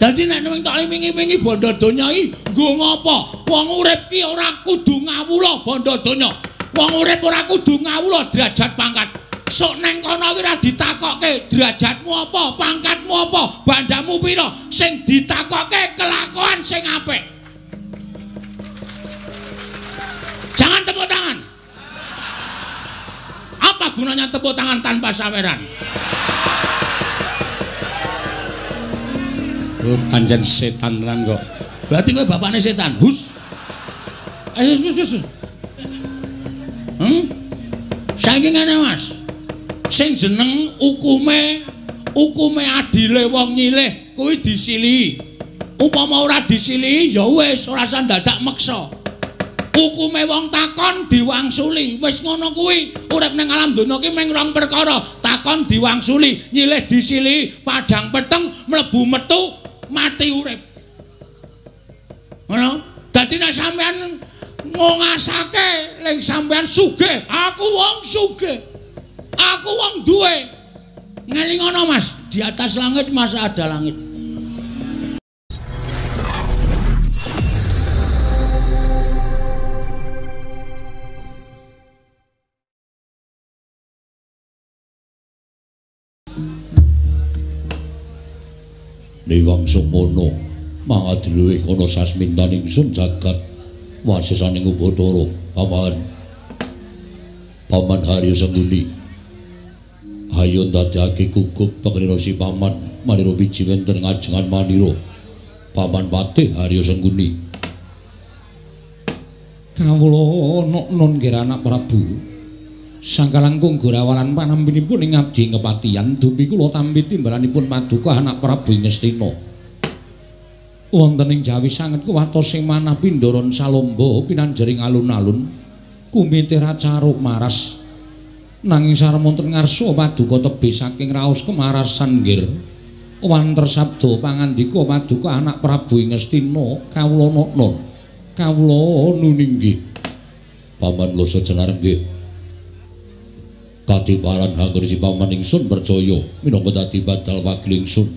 Dadi nek nang tok wingi-wingi bondo donya iki nggo ngopo? Wong urip ki ora kudu ngawula bondo donya. Wong urip ora kudu ngawula derajat pangkat. Sok neng kono ki ora ditakokke derajatmu apa, pangkatmu apa, bandamu pira. Sing ditakokke kelakuan sing apik. Jangan tepuk tangan. Apa gunanya tepuk tangan tanpa saweran? Oh, pancen setan tenan kok. Berarti kowe bapakne setan. Hus. Ayo hus hus. Saiki ngene, Mas. Sing jeneng hukume adile wong nyilih kuwi disilihi. Upama ora disilihi ya wis ora usah dadak meksa. Hukume wong takon diwangsuli. Wis ngono kuwi. Urip ning alam donya ki mung rong perkara, takon diwangsuli, nyilih disilihi, padhang peteng mlebu metu mati urip. Ngono. Dadi nek sampean ngongasake ling sampean sugih, aku wong sugih. Aku wong duwe. Ngelingono, Mas, di atas langit masa ada langit. Niwang Sukmono mangadluwih ana sasmintaning ingsun jagat wasesaning Upacara Paman Paman Haryo Sengkuni. Hayo ndadekake gugup pangrira si Paman manira wiji wonten ngajengan manira Paman Patih Haryo Sengkuni. Kawula nok-non nggih anak Prabu. Sangkalangkung gorawalan panampinipun ing abdi kepatihan dupi kula tampi timbalanipun paduka anak Prabu Ngastina. Wonten ing Jawi sanget kuwatos sing manah pindharan salomba pinanjering alun-alun kumite racaruk maras. Nanging sarem wonten ngarsa paduka tebih saking raos kemarasan nggir. Wanter sabda pangandika paduka anak Prabu Ngastina kawula nok-non. Kawula nuninggih. Paman Loso Jenar nggih. Kadiparan hangger si paman ingsun percaya minangka dadi badal wakil ingsun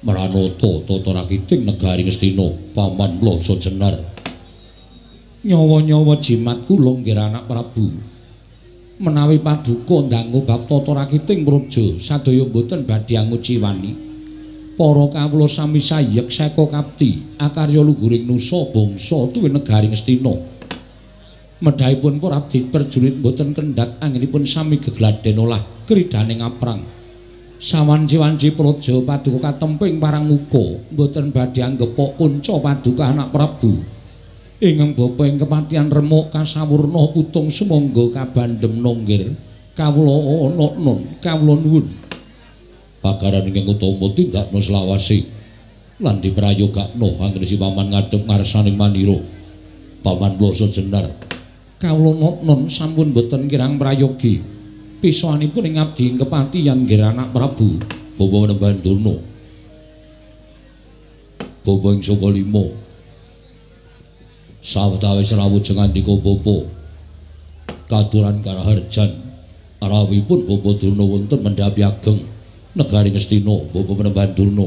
meranata tata rakiting negari Ngastina Paman Loso Jenar. Nyawa-nyawa jimat kula nggih anak Prabu. Menawi paduka ndanggu bab tata rakiting praja sadaya mboten badhe anguciwani. Para kawula sami sayek seka kapti akarya luhuring nusa bangsa tuwin negari Ngastina. Medhahipun para abdi prajurit mboten kendhat anggenipun sami gegladen olah kridane ngaprang. Sawanci-wanci praja paduka katemping parang muka mboten badhe anggepok kunca paduka anak Prabu. Ingkang bapa ing kepatihan remuk kasawurna putung sumangga kabandhem nonggir. Kawula nok-non, kawula nuwun. Pagaran ingkang utama tindakna selawase lan diprayogakna anggene si paman ngadhep ngarsaning manira. Paman Loso Jenar. Kawula nok-non sampun boten kirang prayogi. Pisoanipun ing abdi ing kepatihan nggih anak Prabu. Bapa Panembahan Durna. Bapa ing saka lima. Sawetawis rawuh jengandika bapa. Katuran karaharjan rawuhipun Bapa Durna wonten mendhapi ageng negari Ngastina Bapa Panembahan Durna.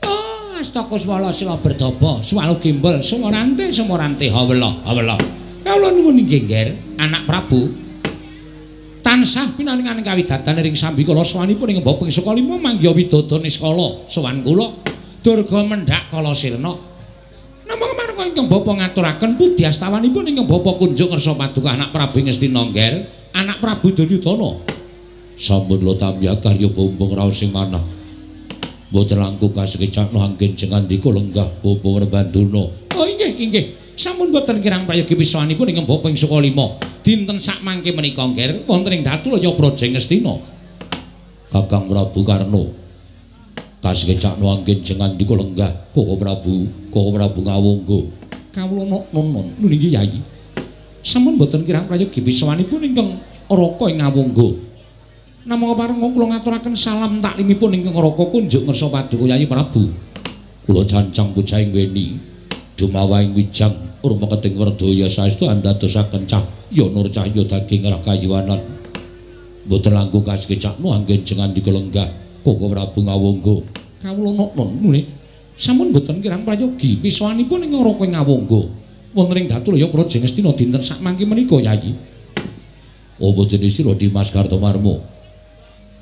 Oh, astaka swala sila berdaba, swalu gimbel, sumorante sumorante hawela hawela. Kawula nuwun inggih nggih anak Prabu. Tansah pinaringan kawidatan ring sambikala sowanipun ing bapa ing saka lima manggiha widada niskala sowan kula durga mendhak kala sirna. Namung marga ingkang bapa ngaturaken puji astawanipun ingkang bapa kunjuk ngersa paduka anak Prabu Ngastina nggih anak Prabu Duryudana. Sampun lo tamya karya bumbung raos sing manah. Mboten langkung kasekecakno anggen jengandika lenggah Bapa Panembahan Durna. Oh inggih inggih. Sampun boten kirang prayogi pisoanipun ingkang bapa ing saka lima. Dinten sakmangke menika nggih wonten ing Datulaya Praja Ngastina. Kakang Prabu Karna kasekecakno anggen jengandika lenggah Koko Prabu, Koko Prabu Ngawangga. Kawula nok-non nggih Yai. Sampun boten kirang prayogi pisoanipun ingkang Raka ing Ngawangga. Namung pareng kula ngaturaken salam taklimipun ingkang Raka kunjuk ngersa paduka Yai Prabu. Kula cancang pujaing weni dumawahing wijang rumeketing werdaya saestu andadosaken cahya nur cahya daging rakayiwanan. Mboten langkung kasekecakno anggen jengandika lenggah Koko Prabu Ngawangga. Kawula noknon mune sampun boten kirang prayogi pisowanipun ing Raka Ngawangga wonten ing Datulaya Praja Ngastina dinten sakmangke menika Yayi. Apa dene sira Dimas Kartomarmo?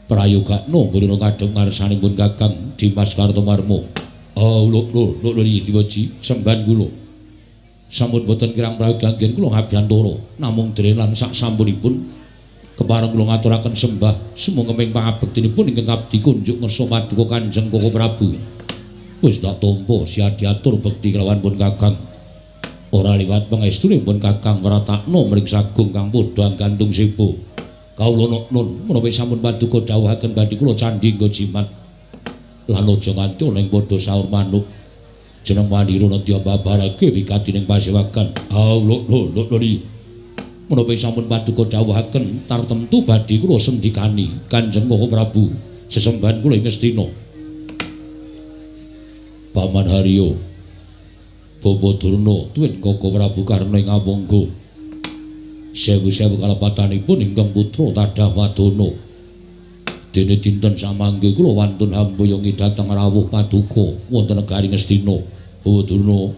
Prayogakno nggone kadhep ngarsanipun Kakang Dimas Kartomarmo. Ah lho lho lho diwaji semban kula. Sampun boten kirang prayogi anggen kula ngabiyantara namung dene lan sak sampunipun kepareng kula ngaturaken sembah sumangga pangabektinipun ingkang abdi kunjuk ngersa paduka Kanjeng Koko Prabu. Wis tak tampa siadiatur bekti kelawan pun Kakang. Ora liwat pangestune pun Kakang wratakno mring sagung kang padha gantung sebo. Kawula nun menawi sampun paduka dawuhaken badhe kula candhi nggo jimat. Lan aja nganti ana ing padha saur manuk. Jeneng wanira nedya babarake wigati ning pasewagan. Ah lho lho lho menawi sampun paduka dawuhaken tartemtu badhe kula sendikani Kanjeng Koko Prabu sesembahan kula ing Ngastina. Paman Haryo Bapa Durna tuwin Koko Prabu Karna ing Awangga sewu-sewu kalepatanipun ingkang putra tadah wadana. Dene dinten samangke kula wantun hamboyongi dhateng rawuh paduka wonten negari Ngastina. Bapa Durna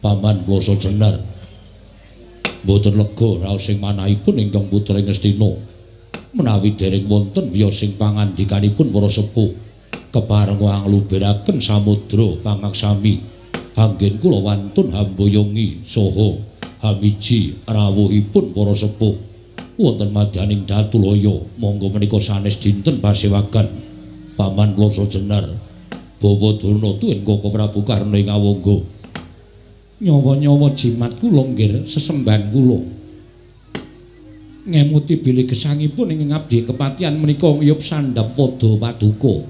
paman Plasa Jenar mboten lega raos sing manahipun ingkang putra ing Ngastina menawi dereng wonten wiyos sing pangandikanipun para sepuh kepareng angluberaken samudra pangaksami anggen kula wantun hamboyongi saha hamiji rawuhipun para sepuh wonten madyaning Datulaya. Monggo menika sanes dinten pasewagan Paman Plasa Jenar Bawa Durna tuwin Koko Prabu Karna ing Awangga. Nyawa-nyawa jimat kula nggih sesembahan kula ngemuti bilih gesangipun ing ngabdi kepatihan menika ngiyup sandhap pada paduka.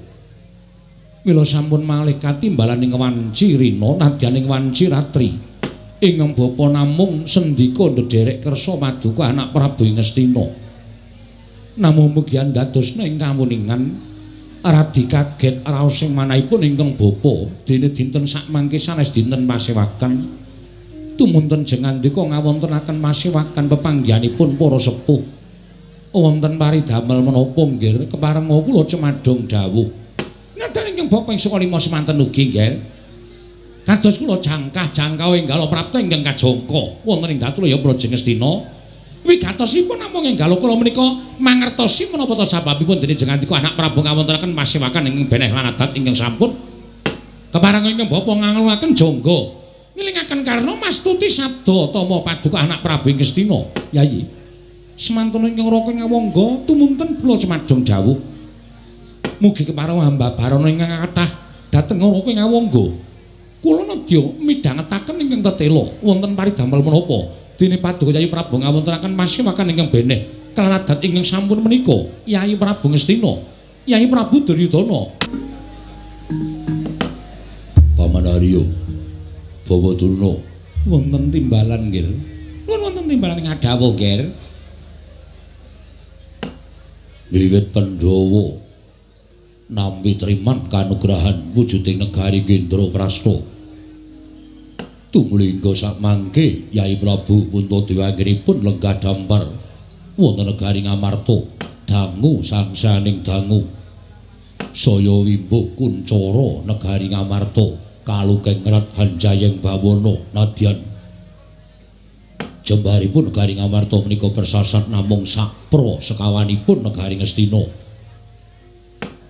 Mila sampun malih katimbalan ing wanci rina nadyan ing wanci ratri. Ingkang bapa namung sendika ndederek kersa paduka anak Prabu Ngastina. Namung mugi andadosna ing kawuningan radi kaget raos sing manahipun ingkang bapa dene dinten sakmangke sanes dinten pasewakan. Tumunten jengandika ngawontenaken pasewakan pepanggihanipun para sepuh. Wonten paridamel menapa nggih kepareng kula cemadhong dawuh. Ngaten ingkang bapa ing saka lima semanten ugi nggih. Kados kula jangkah-jangkau enggal prapta ingkang kajangka wonten ing Datulaya Praja Ngastina. Wigatosipun namung enggal kula menika mangertosi menapa ta sababipun dene jengandika anak Prabu ngawontenaken pasewakan ingkang beneh lan adat ingkang sampun. Kepareng ingkang bapa ngangeluaken jangga ngelingaken karna mastuti sabda tama paduka anak Prabu ing Ngastina. Yayi, semanten ingkang Raka Ngawangga tumunten kula cemadhong dawuh. Mugi kepareng hamba barana ingkang kathah dhateng Raka Ngawangga. Kula nedya midhangetaken ingkang tetela wonten paridamel menapa dene paduka Yayi Prabu ngawontenaken pasewakan ingkang beneh kelawan adat ingkang sampun menika Yayi Prabu Ngastina, Yayi Prabu Duryudana. Paman Haryo Bawa Durna wonten timbalan nggih. Nuwun wonten timbalan ngadhawuh nggih. Wiwit Pandhawa nampi triman kanugrahan wujuding negari Indraprasta. Tumlingga sakmangke Yai Prabu Puntadewa anggenipun lenggah dampar wonten negari Ngamarta dangu sangsaning dangu. Saya wimbuh kuncara negari Ngamarta kalukengrat hanjayeng bawana nadyan. Jembaripun negari Ngamarta menika persasat namung sakpra sekawanipun negari Ngastina.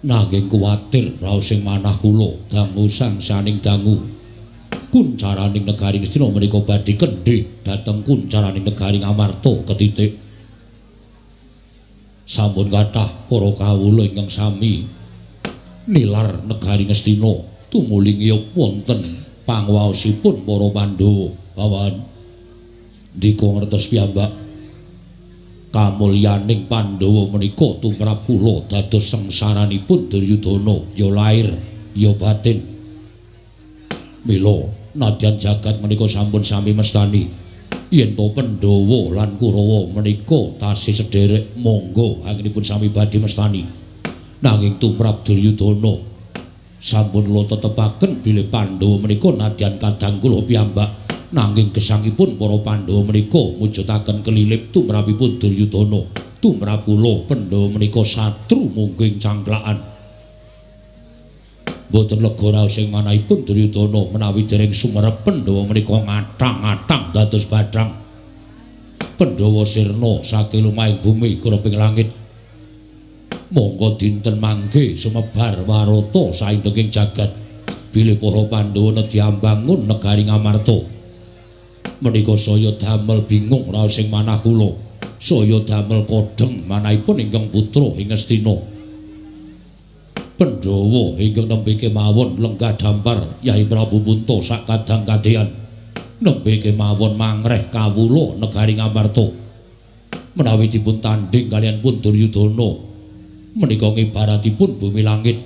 Nanging kuwatir raos sing manah kula dangu sangsaning dangu. Kuncaraning negari Ngastina menika badhe kendhi dhateng kuncaraning negari Ngamarta ketitik. Sampun kathah para kawula ingkang sami nilar negari Ngastina tumuli ngiyup wonten pangwaosipun para Pandhawa. Pawan ndika ngertos piyambak kamulyaning Pandhawa menika tumrap kula dados sengsaranipun Duryudana ya lair ya batin. Mila nadyan jagat menika sampun sami mestani yen to Pandhawa lan Kurawa menika tasih sederek monggo anggenipun sami badhe mestani. Nanging tumrap Duryudana sampun kula tetepaken bilih Pandhawa menika nadyan kadang kula piyambak nanging gesangipun para Pandhawa menika mujudaken kelilip tumrapipun Duryudana. Tumrap kula Pandhawa menika satru mungging cangklakan. Mboten lega raos ing manahipun Duryudana menawi dereng sumerep Pandhawa menika ngathang-athang dados bathang. Pandhawa sirna saking lumahing bumi greping langit. Monggo dinten mangke sumebar warata saindenging jagat bilih para Pandhawa nedhi ambangun negari Ngamarta. Menika saya damel bingung raos ing manah kula. Saya damel kodheng manahipun ingkang putra ing Ngastina. Pandhawa ingkang nembe kemawon lenggah dampar Yai Prabu Punta sak kadang kadeyan. Nembe kemawon mangreh kawula negari Ngamarta. Menawi dipun tandhing kaliyan pun Duryudana menika ngibaratipun bumi langit.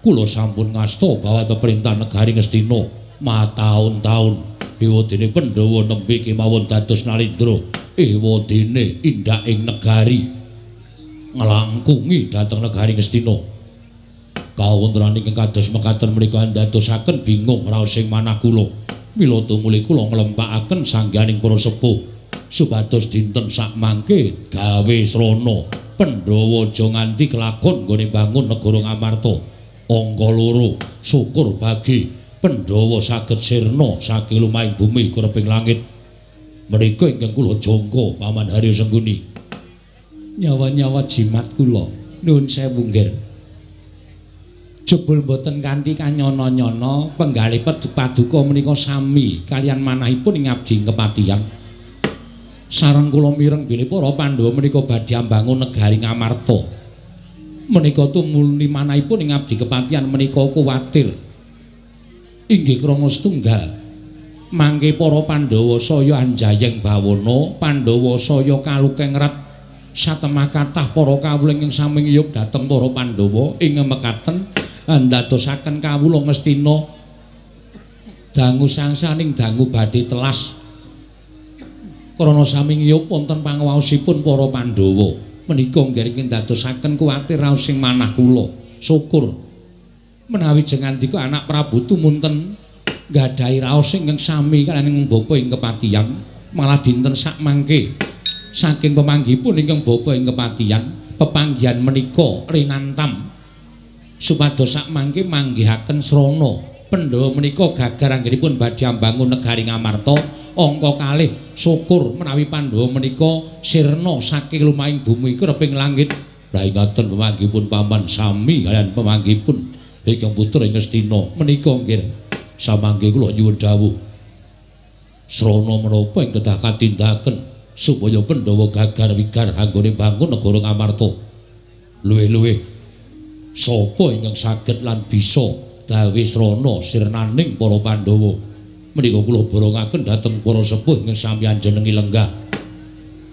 Kula sampun ngasta bawa peperintah negari Ngastina mataun-taun. Ewadene Pandhawa nembe kemawon dados Nalendra. Ewadene indak ing negari nglangkungi dhateng negari Ngastina. Kawontenan ingkang kados mekaten menika ndadosaken bingung raos ing manah kula. Mila tumuli kula nglempakaken sangganing para sepuh supados dinten sakmangke gawe srana Pandhawa aja nganti kelakon nggone bangun negara Ngamarta. Angka 2 syukur bagi Pandhawa saged sirna saking lumahing bumi greping langit. Menika ingkang kula jangka Paman Haryo Sengkuni. Nyawa-nyawa jimat kula nuwun sewu nggih. Jebul mboten kanthi kanyana-nyana penggalih paduka menika sami kaliyan manahipun ing abdi kepatihan. Sareng kula mireng bilih para Pandhawa menika badhe ambangun negari Ngamarta. Menika tumuli manahipun ing abdi kepatihan menika kuwatir. Inggih krana setunggal mangke para Pandhawa saya anjayeng bawana, Pandhawa saya kalukengret satemah kathah para kawula ingkang sami ngiyup dhateng para Pandhawa ing mekaten ndadosaken kawula Ngastina dangu sangsaning dangu badhe telas krana sami ngiyup wonten panguwaosipun para Pandhawa. Menika nggih ingkang ndadosaken kuwatir raos ing manah kula. Syukur menawi jengandika anak Prabu tumunten nggadahi raos ingkang sami kaliyan ing bapa ing kepatihan, malah dinten sakmangke saking pemanggihipun ingkang bapa ing kepatihan pepanggihan menika rinantam supados sakmangke manggihaken srana Pandhawa menika gagar anggenipun badhe ambangun negari Ngamarta. Angka kalih syukur menawi Pandhawa menika sirna saking lumahing bumi kreping langit. Lah ingaten pemanggihipun paman sami kaliyan pemanggihipun ingkang putra ing Ngastina menika nggih samangke kula nyuwun dawuh srana menapa ing kedah katindakaken supaya Pandhawa gagar wigar anggone bangun negara Ngamarta. Luwih-luwih sapa ingkang saged lan bisa gawe srana sirnaning para Pandhawa? Menika kula borongaken dhateng para sepuh ingkang sami anjenengi lenggah.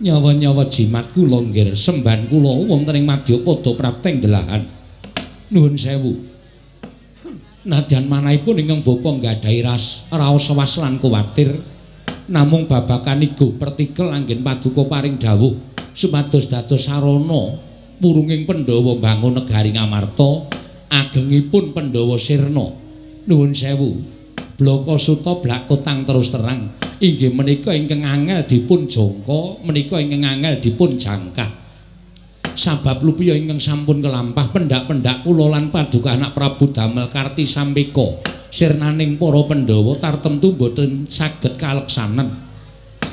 Nyawa-nyawa jimat kula nggih semban kula wonten ing madyapada prapteng delahan. Nuwun sewu. Nadyan manahipun ingkang bapa nggadahi raos was lan kuwatir namung babakan igo pertikel anggen paduka paring dawuh supados dados sarana purunging Pandhawa mbangun negari Ngamarta agengipun Pandhawa sirna. Nuwun sewu. Blaka suta blakotang terus terang inggih menika ingkang angel dipun jangka, menika ingkang angel dipun jangkah. Sabab lupiya ingkang sampun kelampah pendak-pendak kula lan paduka anak Prabu damel karti sampeka sirnaning para Pandhawa tartemtu mboten saged kaleksanen.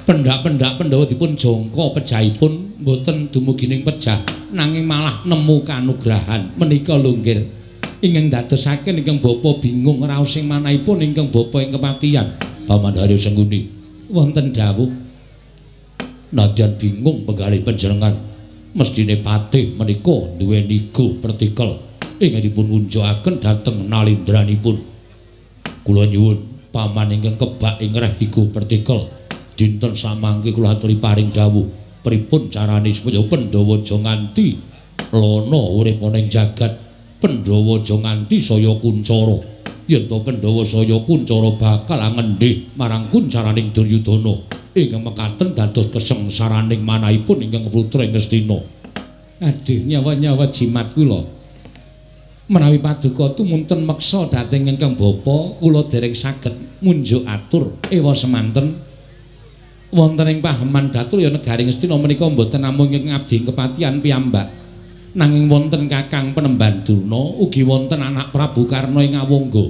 Pendak-pendak Pandhawa dipun jangka pejahipun mboten dumugi ning pejah nanging malah nemu kanugrahan. Menika lho nggih ingkang dadosaken ingkang bapa bingung raos ing manahipun ingkang bapa ing kepatihan. Paman Haryo Sengkuni wonten dawuh nadyan bingung penggalih panjenengan mestine patih menika duweni igo pertikel ingkang dipun ngunjukaken dhateng nalindranipun. Kula nyuwun paman ingkang kebak ing reh igo pertikel dinten samangke kula aturi paring dawuh pripun carane supaya Pandhawa aja nganti lana urip ana ing jagat, Pandhawa aja nganti saya kuncara. Yen to Pandhawa saya kuncara bakal angendhih marang kuncaraning Duryudana ingkang mekaten dados kesengsaraning manahipun ingkang putra ing Ngastina. Aduh, nyawa-nyawa jimat kula. Menawi paduka tumunten meksa dhateng ingkang bapa, kula dereng saged munjuk atur ewa semanten. Wonten ing paheman datur ya negari Ngastina menika mboten namung ing abdi kepatihan piyambak, Nanging wonten Kakang Penemban Durna ugi wonten anak Prabu Karna ing Awangga.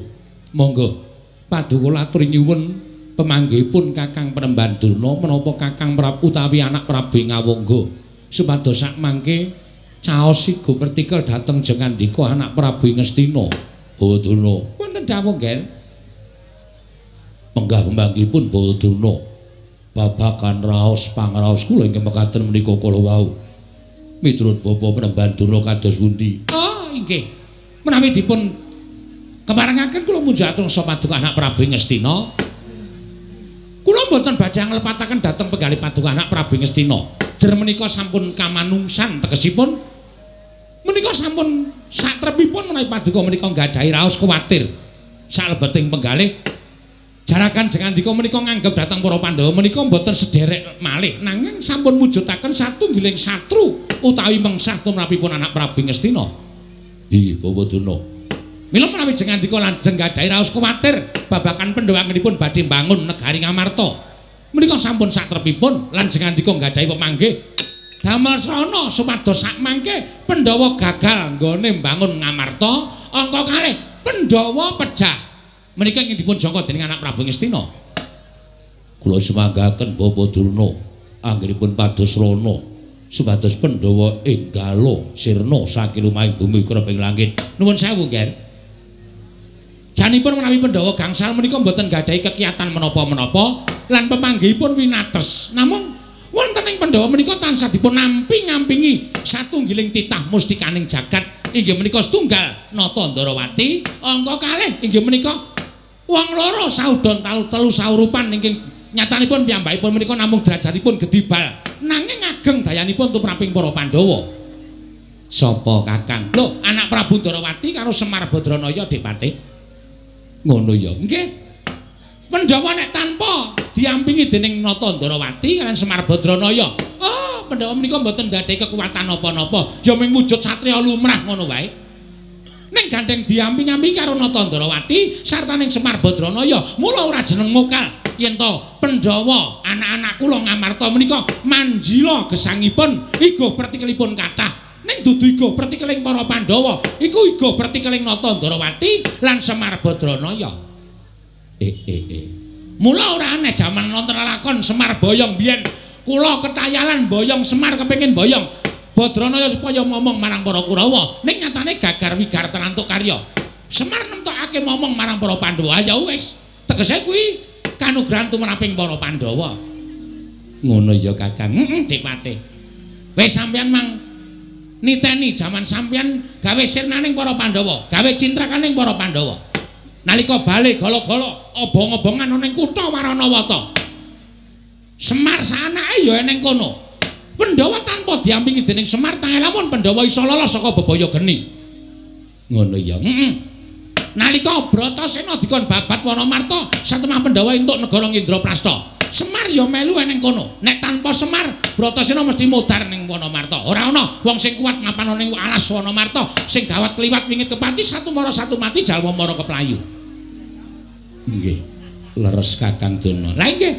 Monggo paduka latur nyuwun pemanggihipun Kakang Penemban Durna menapa Kakang Prabu utawi anak Prabu ing Awangga supados sakmangke caos igo pertikel dhateng jengandika anak Prabu ing Ngastina. Bawa Durna. Wonten dawuh nggih. Menggah pemanggihipun Bawa Durna. Babagan raos pangraos kula ingkang mekaten menika kala wau. Miturut Bapak Penemban Durna kados pundi? Oh, inggih. Menawi dipun keparengaken kula munjuk atur paduka anak Prabu Ngastina. Kula mboten badhe nglepataken dhateng penggalih paduka anak Prabu Ngastina. Jer menika sampun kamanungsan tegesipun menika sampun satrepipun menawi paduka menika nggadahi raos kuwatir salebeting penggalih jarakan jengandika menika nganggep dhateng para Pandhawa menika mboten sederek malih nanging sampun mujudaken satunggiling satru utawi mengsah tumrapipun anak Prabu Ngastina. Nggih, Bapak Durna. Mila menawi jengandika lajeng nggadahi raos kuwatir babagan Pandhawa anggenipun badhe mbangun negari Ngamarta menika sampun satrepipun lan jengandika nggadahi pemanggih damel srana supados sakmangke Pandhawa gagal nggone mbangun Ngamarta angka kalih Pandhawa pejah. Menika ingkang dipun jangka dening anak Prabu Ngastina. Kula sumanggaken Bapak Durna anggenipun pados srana supados Pandhawa enggala sirna saking lumahing bumi kreping langit. Nuwun sewu, Nger. Janipun menawi Pandhawa gangsal menika mboten nggadahi kekiyatan menapa-menapa lan pemanggihipun winates. Namung wonten ing Pandhawa menika tansah dipun namping-ampingi satunggiling titah mustikaning jagat inggih menika setunggal Nata Ndarawati, angka kalih inggih menika wong loro saudon telu saurupan ingkang nyatanipun piyambakipun menika namung derajatipun gedibal nanging ageng dayanipun tumraping para Pandhawa. Sapa Kakang? Lho, anak Prabu Ndarawati karo Semar Badranaya Depate. Ngono ya. Nggih. Pandhawa nek tanpa diampingi dening Nata Ndarawati kaliyan Semar Badranaya, oh, Pandhawa menika mboten ndadekake kekuatan napa-napa, ya mung wujud satriya lumrah ngono wae. Ning gandeng diamping-ampingi karo Nata Ndarawati sartaning Semar Badranaya, mula ora jeneng mokal yen to Pandhawa anak-anak kula Ngamarta menika manjila gesangipun igo pertikelipun kathah. Ning dudu igo pertikeling para Pandhawa, iku igo pertikeling Nata Ndarawati lan Semar Badranaya. Mula ora aneh jaman wonten lakon Semar Boyong biyen kula ketayalan boyong Semar kepengin boyong Badranaya supaya momong marang para Kurawa, ning nyatane gagar wigar terantuk karya. Semar nemtokake momong marang para Pandhawa, ya wis, tegese kuwi kanugrahan tumraping para Pandhawa. Ngono ya Kakang. Heeh, Depate. Wis sampeyan mang niteni jaman sampeyan gawe sirnaning para Pandhawa, gawe cintrakaning para Pandhawa. Nalika bali gala-gala obong-obongan ana ning kutha Waranawata. Semar saanake ya eneng kono. Pandhawa tanpa diampingi dening Semar tangel lamun Pandhawa iso lolos saka bebaya geni. Ngono ya. Heeh. Nalika Bratasena dikon babat Wanamarta, satemah Pandhawa entuk negara Indraprasta. Semar ya melu eneng kono. Nek tanpa Semar, Bratasena mesti modar ning Wanamarta. Ora ana wong sing kuat ngapana ning alas Wanamarta, sing gawat kliwat wingit kepati satu mara satu mati jalma mara keplayu. Nggih. Leres Kakang Durna. Lah nggih.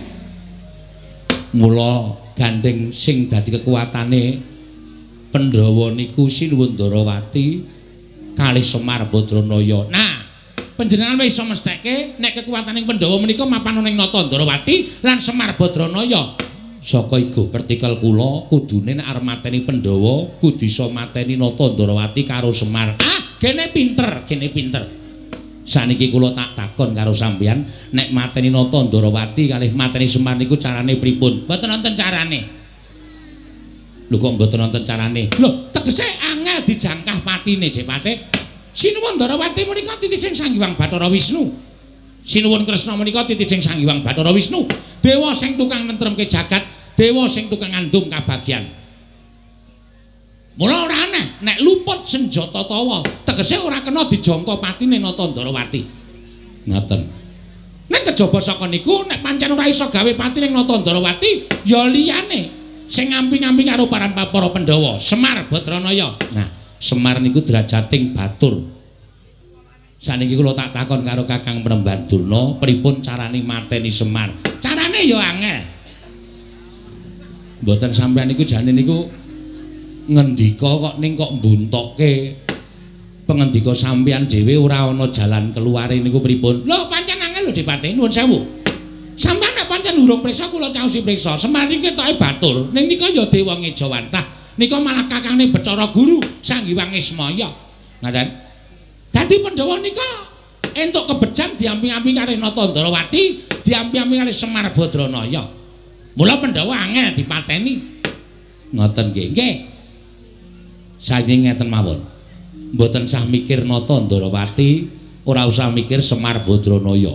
Mula gandeng sing dadi kekuatane Pandhawa niku Sinuwun Ndarawati kalih Semar Badranaya. Nah, panjenengan wis iso mestheke nek kekuwataning Pandhawa menika mapan ning Nata Ndarawati lan Semar Badranaya. Saka igo pertikel kula kudune nek arep mateni Pandhawa kudu iso mateni Nata Ndarawati karo Semar. Ah, gene pinter, gene pinter. Saniki kula tak takon karo sampeyan nek mateni Nata Ndarawati kalih mateni Semar niku carane pripun? Mboten wonten carane. Lho kok mboten wonten carane? Lho, tegese angel dijangkah patine, Depate. Sinuwun Ndarawati menika titising Sang Hyang Bathara Wisnu. Sinuwun Kresna menika titising Sang Hyang Bathara Wisnu. Dewa sing tukang nentremke jagat, dewa sing tukang ngandung kabagyan. Mula ora aneh nek luput senjata tawa, tegese ora kena dijangka patine Nata Ndarawati. Ngaten. Ning kejaba saka niku nek pancen ora iso gawe patine Nata Ndarawati, ya liyane sing ngamping-amping karo para Pandhawa, Semar Badranaya. Nah, Semar niku derajating batur. Saniki kula tak takon karo Kakang Penemban Durna, pripun carane mateni Semar? Carane ya angel. Mboten sampeyan niku jane niku Ngendika kok ning kok mbuntokke pengendika sampeyan dhewe ora ana jalan keluare niku pripun? Lho pancen angel lho Dipati, nuwun sewu. Sampeyan nek pancen urung prisa kula caosi prisa. Semar iki ketoke batur, ning nika ya dewa ngejawantah. Nika malah kakangne Bathara Guru Sang Hyang Ismaya. Ngaten. Dadi Pandhawa nika entuk kebejan diamping-amping kalih Nata Ndrawati, diamping-amping kalih Semar Badranaya. Mula Pandhawa angel dipateni. Ngoten nggih. Nggih. Saiki ngeten mawon. Mboten sah mikir Nata Ndrawati, ora usah mikir Semar Badranaya.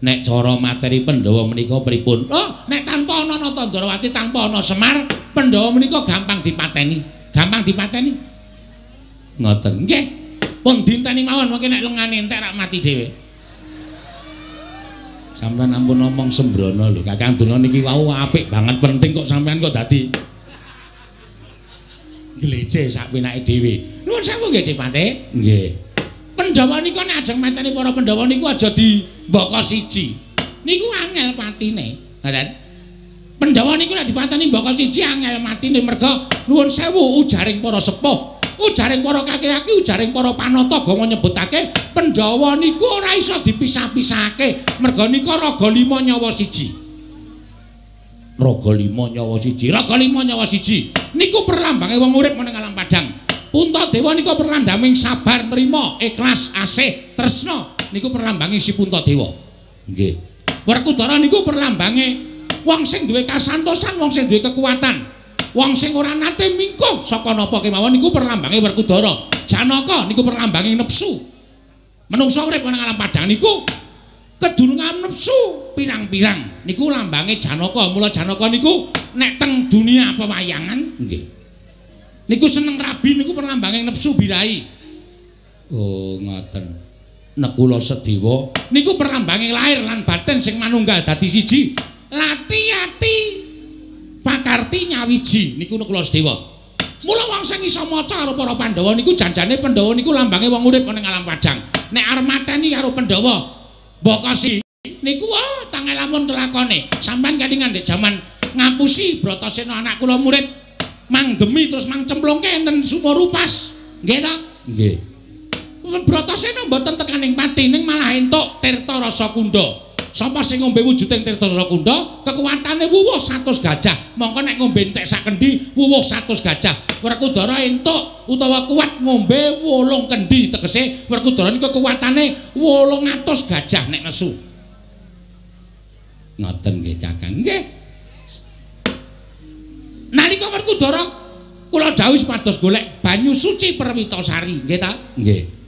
Nek cara materi Pandhawa menika pripun? Oh, nek tanpa ana Nata Ndrawati, tanpa ana Semar, Pandhawa menika gampang dipateni. Gampang dipateni. Ngoten nggih. Pun dinteni mawon mengke nek lengane entek rak mati dhewe. Sampeyan ampun ngomong sembrono lho. Kakang Durna niki wau apik banget penting kok sampeyan kok dadi glece sak penake dhewe. Nuwun sewu nggih Dipati. Nggih. Pandhawa nika nek ajeng mateni para Pandhawa niku aja dimbaka siji. Niku angel patine. Ngoten. Pandhawa niku nek dipateni mbaka siji angel matine merga nuwun sewu ujaring para sepuh, ujaring para kaki-kaki, ujaring para panata gawa nyebutake Pandhawa niku ora iso dipisah-pisahake merga nika raga lima nyawa siji. Raga lima nyawa siji, raga lima nyawa siji. Niku perlambange wong urip meneng alam padang. Puntadewa nika perlambanging sabar, trima, ikhlas, asih, tresna. Niku perlambange si Puntadewa. Nggih. Werkudara niku perlambange wong sing duwe kasantosan, wong sing duwe kekuatan. Wong sing ora nate mingkuh saka napa kemawon niku perlambange Werkudara. Janaka niku perlambange nepsu. Menungsa urip nang alam padang niku kedurungan nepsu pirang-pirang. Niku lambange Janaka. Mula Janaka niku nek teng dunia pewayangan nggih. Niku seneng rabi niku perlambange nepsu birahi. Oh, ngoten. Nekula Sedewa niku perlambange lahir lan batin sing manunggal dadi siji. Lati-ati pakarti nyawiji niku Nekula Sedewa. Mula wong sing iso maca karo para Pandhawa niku janjane Pandhawa niku lambange wong urip ning alam padang. Nek arep mateni karo Pandhawa mbokasi niku wah tangel lamun kelakone. Sampeyan kalingan ndek jaman ngapusi Bratasena anak kula murid mang demi terus mang cemplungke enten sumur rupas. Nggih ta? Nggih. Bratasena mboten tekaning pati ning malah entuk Tirta Rasakunda. Sapa sing ngombe wujuding Tirta Rasakunda, kekuatane wuwuh 100 gajah. Mongko nek ngombe entek sak kendi, wuwuh 100 gajah. Werkudara entuk utawa kuat ngombe 8 kendi, tegese Werkudara niku kekuatane 800 gajah nek nesu. Ngoten nggih Kakang. Nggih. Nalika Werkudara kula dawuh supados golek banyu suci Perwitasari, nggih ta? Nggih.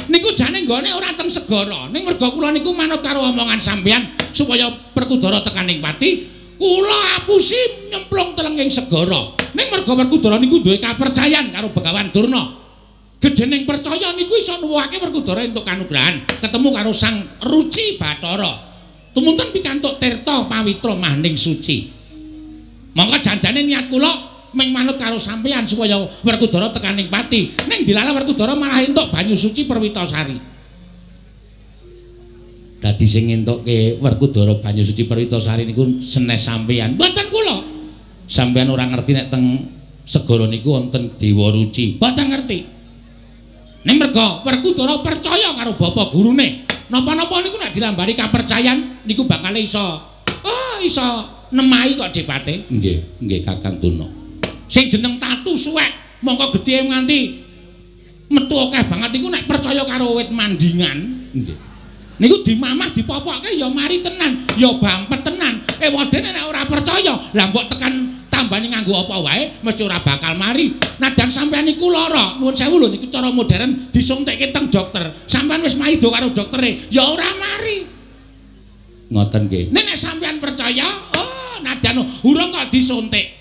Niku jane nggone ora teng segara, ning merga kula niku manut karo omongan sampeyan supaya Werkudara tekaning pati, kula apusi nyemplung telenging segara. Ning merga Werkudara niku duwe kapercayan karo Begawan Durna. Gejening percaya niku iso nuwuhake Werkudara entuk kanugrahan, ketemu karo Sang Ruci Bathara. Tumunten pikantuk tirta pawitra mahning suci. Monggo janjane niat kula ming manut karo sampeyan supaya Werkudara tekaning pati. Ning dilala Werkudara malah entuk banyu suci Perwitasari. Dadi sing entukke Werkudara banyu suci Perwitasari niku senes sampeyan. Mboten kula. Sampeyan ora ngerti nek teng segara niku wonten Dewa Ruci. Mboten ngerti. Ning merga Werkudara percaya karo bapak gurune. Napa-napa niku nek dilambari kapercayan niku bakal iso iso nemahi kok Dipate. Nggih, nggih Kakang Durna. Sing jeneng tatu suwek mongko gedhe nganti metu akeh banget niku nek percaya karo wit mandingan nggih. Niku dimamah dipopokke ya mari tenan, ya bampet tenan. Ewadene nek ora percaya, lah mbok tekan tambane nganggo apa wae mesti ora bakal mari. Nadan sampean niku lara, nuwun sewu lho niku cara modern disuntikke teng dokter. Sampean wis maido karo doktere, ya ora mari. Ngoten nggih. Nek sampean percaya, oh nadan urung kok disuntik.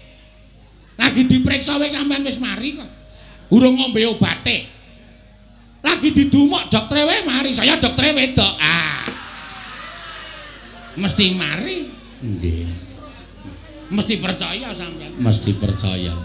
Lagi diperiksa wis sampean wis mari kok. Urung ngombe obate. Lagi didumok doktere wae mari. Saya doktere wedok. Ah. Mesti mari. Nggih. Mesti percaya sampean. Mesti percaya.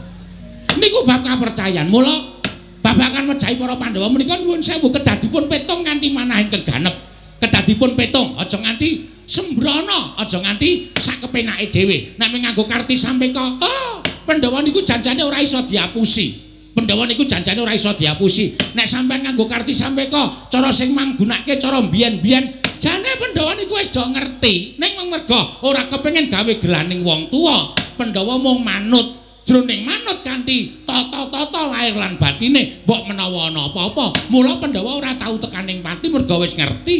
Niku bab kapercayan. Mula babagan mejahi para Pandhawa menika nuwun sewu kedah dipun petung kanthi manah ingkang ganep. Kedah dipun petung, aja nganti sembrono, aja nganti sakepenake dhewe. Nek mung nganggo karti sampeka, oh Pandhawa niku janjane ora iso diapusi. Pandhawa niku janjane ora iso diapusi. Nek sampean nganggo karti sampeka, cara sing manggunake cara mbiyen-mbiyen, jane Pandhawa niku wis do ngerti. Ning merga ora kepengin gawe gelaning wong tuwa, Pandhawa mung manut. Jroning manut kanthi tata-tata lahir lan batine, mbok menawa ana apa-apa. Mula Pandhawa ora tau tekaning pati merga wis ngerti.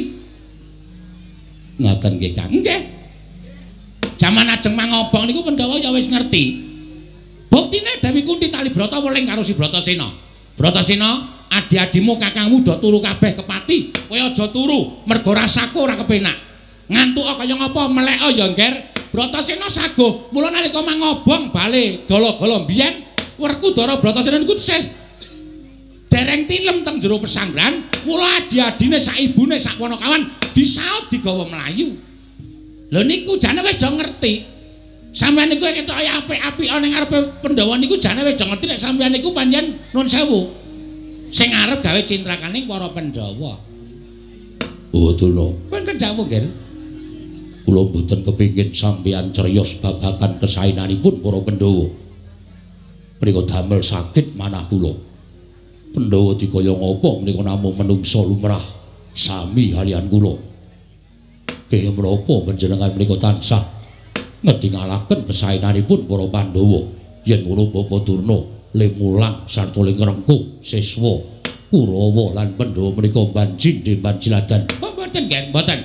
Ngoten nggih, Kang. Nggih. Jaman ajeng mangobong niku Pandhawa ya wis ngerti. Buktine Dewi Kunti tali brata weling karo si Bratasena. Bratasena, adi-adimu kakangmu do turu kabeh ke pati. Kowe aja turu, mergo rasaku ora kepenak. Ngantuk kaya ngapa melek ya, Ngger. Bratasena saguh. Mula nalika mangobong bale gala-gala mbiyen, Werkudara Bratasena niku tesih dereng tilem teng jero pesanggrahan. Mula adi-adine sak ibune sak ponokawan disaut digawa mlayu. Lho niku jane wis do ngerti. Sampeyan niku ketoke apik-apik ana ning ngarepe Pandhawa niku jane wis do ngerti nek sampeyan niku pancen nun sewu sing arep gawe cintrakaning para Pandhawa. Oh, Durna. Wonten dawuh, Nggih. Kula mboten kepingin sampeyan criyos babagan kesaenanipun para Pandhawa. Menika damel sakit manah kula. Pandhawa dikaya ngapa menika namung menungsa lumrah sami kaliyan kula. Kaya menapa panjenengan menika tansah ngedingalaken kesaenanipun para Pandhawa. Yen ngono Bapak Durna le mulang sarta le ngrengkuh siswa Kurawa lan Pandhawa menika banjing banjiladan. Oh, mboten, Nggih, mboten.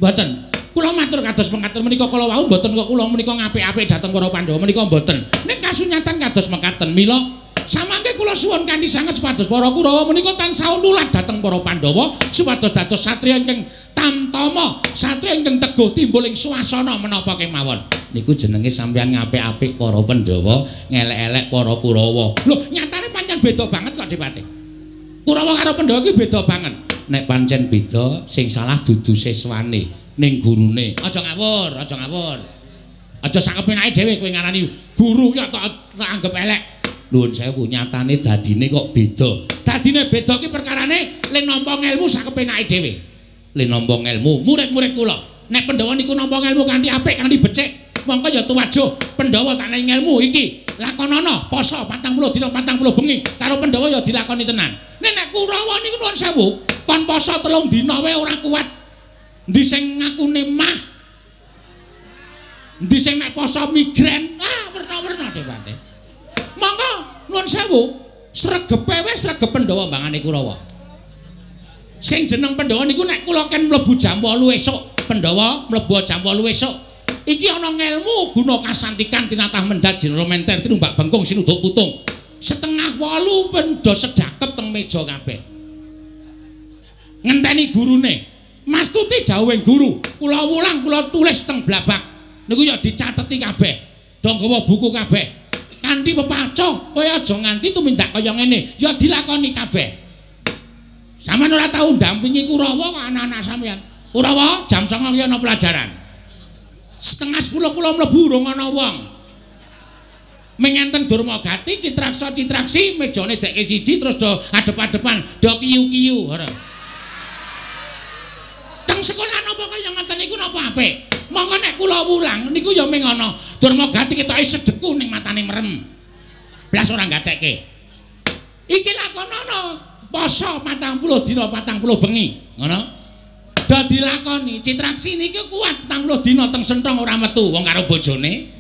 Mboten. Kula matur kados mekaten menika kala wau mboten kok kula menika ngapik-apik dhateng para Pandhawa menika mboten. Ning kasunyatan kados mekaten mila samangke kula suwun kanthi sanget supados para Kurawa menika tansah nulat dhateng para Pandhawa supados dados satriya ingkang tamtama, satriya ingkang teguh timbul ing swasana menapa kemawon. Niku jenenge sampeyan ngapik-apik para Pandhawa, ngelek-elek para Kurawa. Lho, nyatane pancen beda banget kok Dipati. Kurawa karo Pandhawa iki beda banget. Nek pancen beda, sing salah dudu siswane, ning gurune. Aja ngawur, aja ngawur. Aja sak kepenake dhewe kowe ngarani guru ya tak anggap elek. Nuwun sewu, nyatane dadine kok beda. Dadine beda ki perkarane le nampa ngelmu sak kepenake dhewe. Le nampa ngelmu murid-murid kula. Nek Pandhawa niku nampa ngelmu kanthi apik, kanthi becik, mongko ya tuwajuh Pandhawa tak nehi ngelmu iki. Lakonana poso 40 dina 40 bengi karo Pandhawa ya dilakoni tenan. Nek nek Kurawa niku nuwun sewu, kon poso 3 dina wae ora kuat. Endi sing ngakune mah? Endi sing nek poso migren? Ah, werna-werna dewate. Monggo nuwun sewu, sregepe wis sregep Pandhawa mbangane Kurawa. Sing jeneng Pandhawa niku nek kula ken mlebu jam 8 esuk, Pandhawa mlebu jam 8 esuk. Iki ana ngelmu guna kasantikan tinatah mendhat jinara menter tinumbak bengkung sinuduk putung. 7:30 pendha sedakep teng meja kabeh. Ngenteni gurune. Mas Tuti dawuhing guru, kula wulang kula tulis teng blabak. Niku ya dicateti kabeh. Do nggawa buku kabeh. Kanthi pepaco, kowe aja nganti tumindak kaya ngene, ya dilakoni kabeh. Sampeyan ora tau ndampingi Kurawa kok anak-anak sampeyan. Kurawa jam 09.00 ki ana pelajaran. 9:30 kula mlebu urung ana wong. Mengenten Durmagati citraksa citraksi mejane dekke siji terus do adep-adepan, do kiyu-kiyu ora. Teng sekolah napa kaya ngoten niku napa apik? Monggo nek kula wulang niku ya ming ana Durmagati ketoke sedeku ning matane merem. Blas ora gatekke. Iki lakonana poso 40 dina 40 bengi, ngono. Do dilakoni citraksi niki kuat 40 dina teng senthong ora metu wong karo bojone.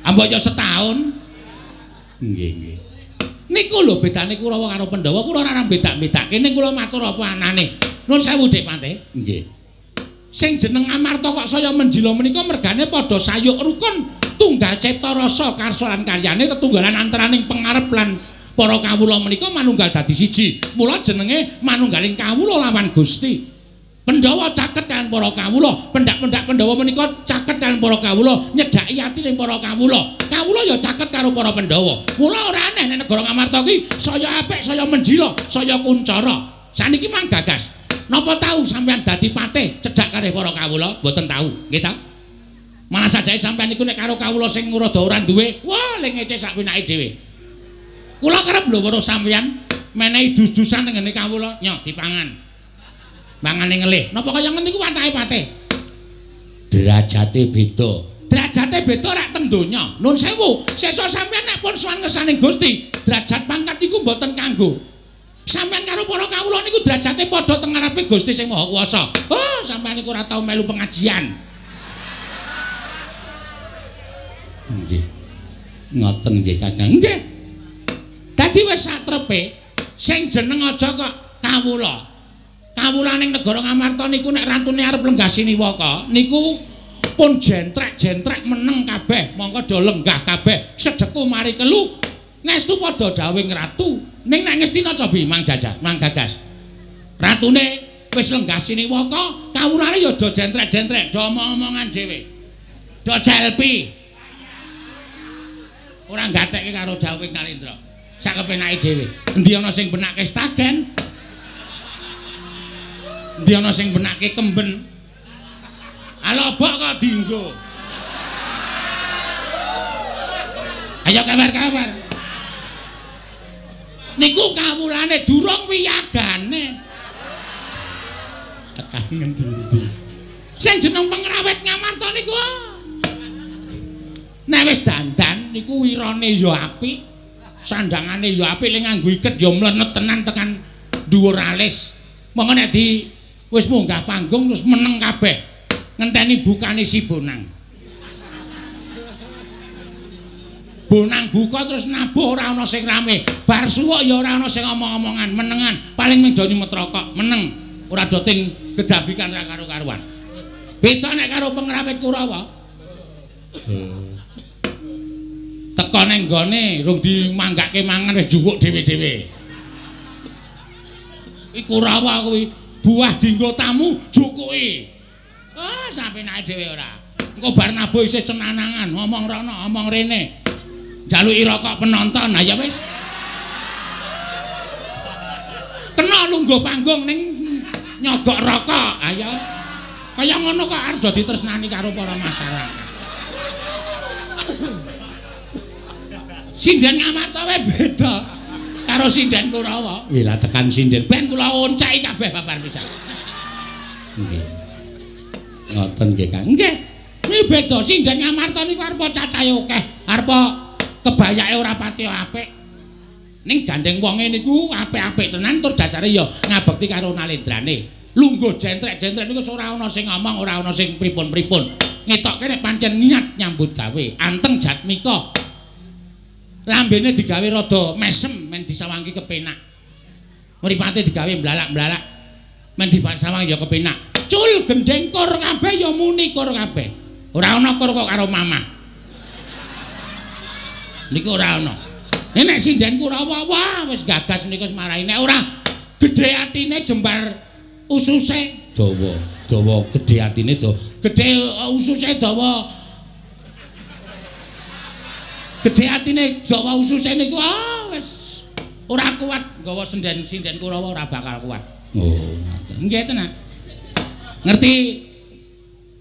Ambok ya setahun. Nggih, nggih. Niku lho bedane Kurawa karo Pandhawa, kula ora bedak-bedake ning kula matur apa anane. Nun sewu Dik Pante. Nggih. Sing jeneng Amarta kok saya menjila menika mergane padha sayuk rukun tunggal cipta rasa karsa lan karyane tetunggalan antaraning pengarep lan para kawula menika manunggal dadi siji. Mula jenenge manunggaling kawula lawan Gusti. Pandhawa caket kaliyan para kawula, pendak-pendak Pandhawa menika caket kaliyan para kawula, nyedhaki ati ning para kawula. Kawula ya caket karo para Pandhawa. Mula ora aneh nek negara Ngamarta ki saya apik, saya menjila, saya kuncara. Saniki mang gagas. Napa tau sampeyan dadi patih cedhak karo para kawula? Mboten tau, nggih ta? Malah sajae sampeyan niku nek karo kawula sing rada ora duwe, wah le ngece sak penake dhewe. Kula kerep lho weruh sampeyan menehi dus-dusan ning ngene kawula, nyoh dipangan. Mangane ngelih. Napa kaya ngene niku watake patih? Derajate beda. Derajate Derajate beda rak teng donya. Nun sewu, sesuk sampeyan nek pun sowan ngersaning Gusti, derajat pangkat niku mboten kanggo. Sampeyan karo para kawula niku derajate padha teng ngarepe Gusti sing Maha Kuwasa. Oh, sampeyan niku ora tau melu pengajian. Nggih. Ngoten nggih Kakang. Nggih. Dadi wis satrepe sing jeneng aja kok kawula. Kawula ning negara Ngamarta niku nek ratune arep lenggah siniwaka niku pun jentrek-jentrek meneng kabeh, mongko do lenggah kabeh, sedeku mari kelu ngestu padha dawing ratu. Ning nek Ngastina cobi mang jajah, mang gagas. Ratune wis lenggah siniwaka, kawulane ya do jentrek-jentrek, do omong-omongan dhewe. Do selfie. Ora gatekke karo dawing Nalendra. Sak kepenake dhewe. Endi ana sing benake stagen? Endi ana sing benake kemben? Alobok kok dinggo. Ayo kabar-kabar. Niku kawulane durung wiyagane. Tekan ngendi-endi. Sing jeneng pengrawit Ngamarta niku nek wis dandan niku wirane ya apik, sandangane ya apik, ling nganggo iket ya mlenet tenan tekan dhuwur alis. Monggo nek di wis munggah panggung terus meneng kabeh. Ngenteni bukane si Bonang. Bonang buka terus nabuh ora ana sing rame. Bar suwuk ya ora ana sing omong-omongan, menengan, paling mung do nyumet rokok, meneng. Ora do ting gejabikan ra karo-karuan. Beda nek karo pengrawit Kurawa. Teko ning gone rung dimanggake mangan wis juwuk dhewe-dhewe. Iki Kurawa kuwi buah dinggo tamu jukuki. Ah, sampe naik dhewe ora. Engko bar nabuh isih cenanangan, ngomong rono, omong rene. Njaluki rokok penonton, ha ya wis. Kena lungguh panggung ning nyogok rokok, ayo. Kaya ngono kok arep ditresnani karo para masyarakat. Sinden Ngamarta wae beda karo sinden Kurawa. Wih lah tekan sinden ben kula onceki kabeh babar pisan. Nggih. Ngoten nggih Kang. Nggih. Kuwi beda sinden Ngamarta niku arep cacahe akeh, arep kebayake ora pati apik. Ning gandeng wonge niku apik-apik tenan tur dasare ya ngabekti karo nalendrane. Lungguh jentrek-jentrek niku ora ana sing ngomong, ora ana sing pripun-pripun. Ngetokke nek pancen niat nyambut gawe, anteng jatmika. Lambene digawe rada mesem men disawangki kepenak. Mripate digawe mblalak-mblalak men disawang ya kepenak. Cul gendeng kor kabeh ya muni kor kabeh. Ora ana kor kok karo mamah. Niku ora ana. Nek sinden Kurawa wah wis gagas niku wis marahi. Nek ora gedhe atine jembar ususe dawa, dawa gedhe atine dawa. Gedhe ususe dawa. Gedhe atine dawa ususe niku ah wis ora kuat nggawa sinden Kurawa ora bakal kuat. Oh, ngoten. Nggih tenan. Ngerti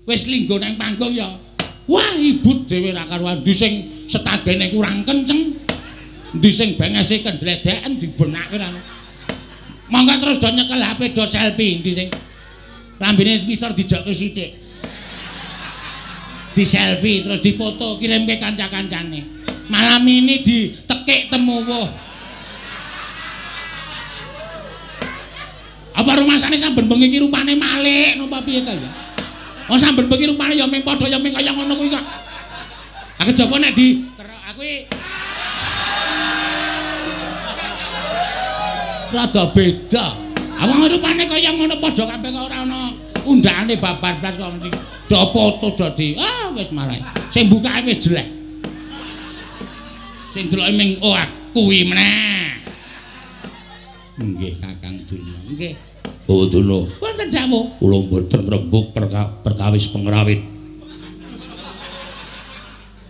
wis linggo nang panggung ya. Wah, ibut dhewe ra karuan ndi sing setagene kurang kenceng. Ndi sing bengese kendledeken dibenake ra. Monggo terus do nyekel HP do selfie ndi sing lambene ngisor dijokke sithik. Di selfie terus dipoto kirimke kanca-kancane. Malam ini ditekik temuwuh. Apa rumasane saben bengi iki rupane malik napa piye ta ya? Oh saben bengi rupane ya mung padha ya mung kaya ngono kuwi kok. Aku jaba nek di aku iki rada beda. Awang rupane kaya ngono padha kabeh kok ora ana undakane babar blas kok mesti do foto do di. Ah wis marai. Sing bukake wis jelek. Sing deloke ming oh kuwi meneh. Nggih Kakang Durna. Nggih. Bawa Durna. Wonten dawuh. Kula mboten ngrembug perkawis pengrawit.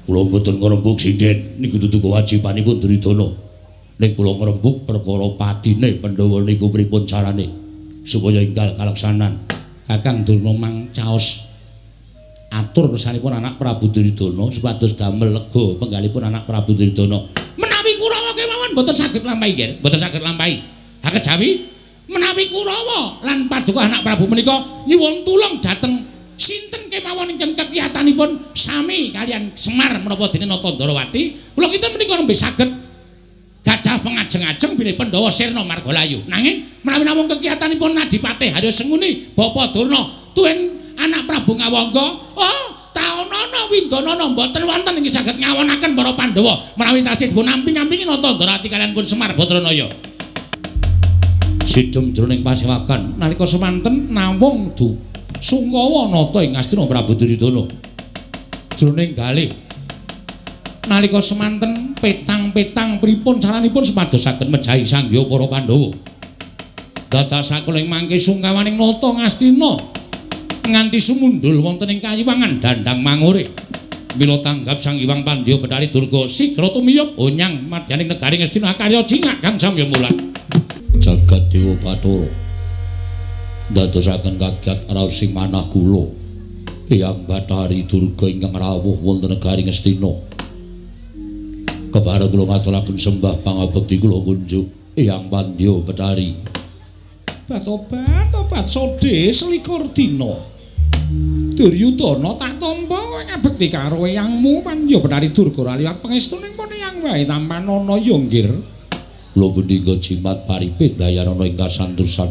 Kula mboten ngrembug sinden niku dudu kewajibanipun Duryudana. Ning kula ngrembug perkara patine Pandhawa niku pripun carane supaya enggal kalaksanan. Kakang Durna mang caos atur kesanipun anak Prabu Duryudana supados damel lega penggalipun anak Prabu Duryudana. Menawi Kurawa kemawon mboten saged lampahi nggih, mboten saged lampahi. Ha kejawi menawi Kurawa lan paduka anak Prabu menika nyuwun tulung dhateng Sinten kemawon ingkang kekiyatanipun sami kalian Semar menapa dene Nata Ndarawati, kula kinten menika nembe saged gadah pengajeng-ajeng bilih Pandhawa sirna margalayu. Nanging menawi namung kekiyatanipun Adipati Harya Sengkuni, Bapa Durna, tuwin anak Prabu Ngawangga, oh taonana windanana mboten wonten ing saged ngawonaken para Pandhawa menawi tasih dipun amping-ampingi Nata Ndarawati kalian pun Semar Badranaya. Sidhem jroning pasewakan nalika semanten nawung du sungkawa nata ing Ngastina Prabu Duryudana. Jroning galih nalika semanten petang-petang pripun caranipun supados saged mejahi sangya para Pandhawa. Dadak sakuling mangke sungkawaning nata Ngastina nganti sumundul wonten ing kayiwangan dandang mangure. Mila tanggap Sang Hyang Pandya Bathari Durga sigra tumiyub onyang madyaning negari Ngastina akarya jingak kang samya mulat. Jagat Dewa Bathara ndadosaken kagiat raos sing manah kula Hyang Bathari Durga ingkang rawuh wonten negari Ngastina. Kepareng kula ngaturaken sembah pangabekti kula kunjuk Hyang Pandya Bathari. Batobat-obat sode selikur dina. Duryudana tak tampa kowe ngabekti karo eyangmu Pandya Bathari Durga ora liwat pangestuning pun eyang wae tampanana ya nggir. Kula punika jimat paripih dayanana ing kasantosan.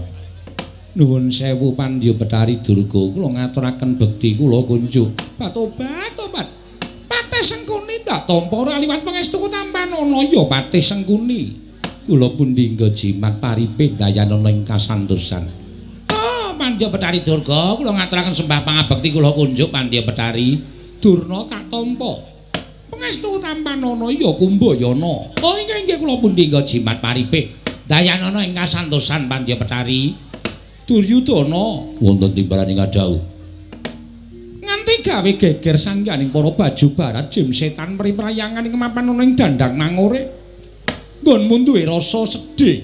Nuwun sewu Pandya Bathari Durga, kula ngaturaken bekti kula kunjuk. Batobat-obat. Patih Sengkuni tak tampa ora liwat pangestuku tampanana ya Patih Sengkuni. Kula pundhingga jimat paripih dayanana ing kasantosan. Oh, Pandya Bathari Durga, kula ngaturaken sembah pangabekti kula kunjuk Pandya Bathari. Durna tak tampa. Pangestu tampanana ya Kumbayana. Oh, inggih inggih kula pundhingga jimat paripih dayanana ing kasantosan Pandya Bathari. Duryudana wonten timbalan ing kadhawuh. Nganti gawe geger sangyaning para baju barat jim setan priprayangan ing mapanana ing dandang mangure. Nggonmu duwe rasa sedih.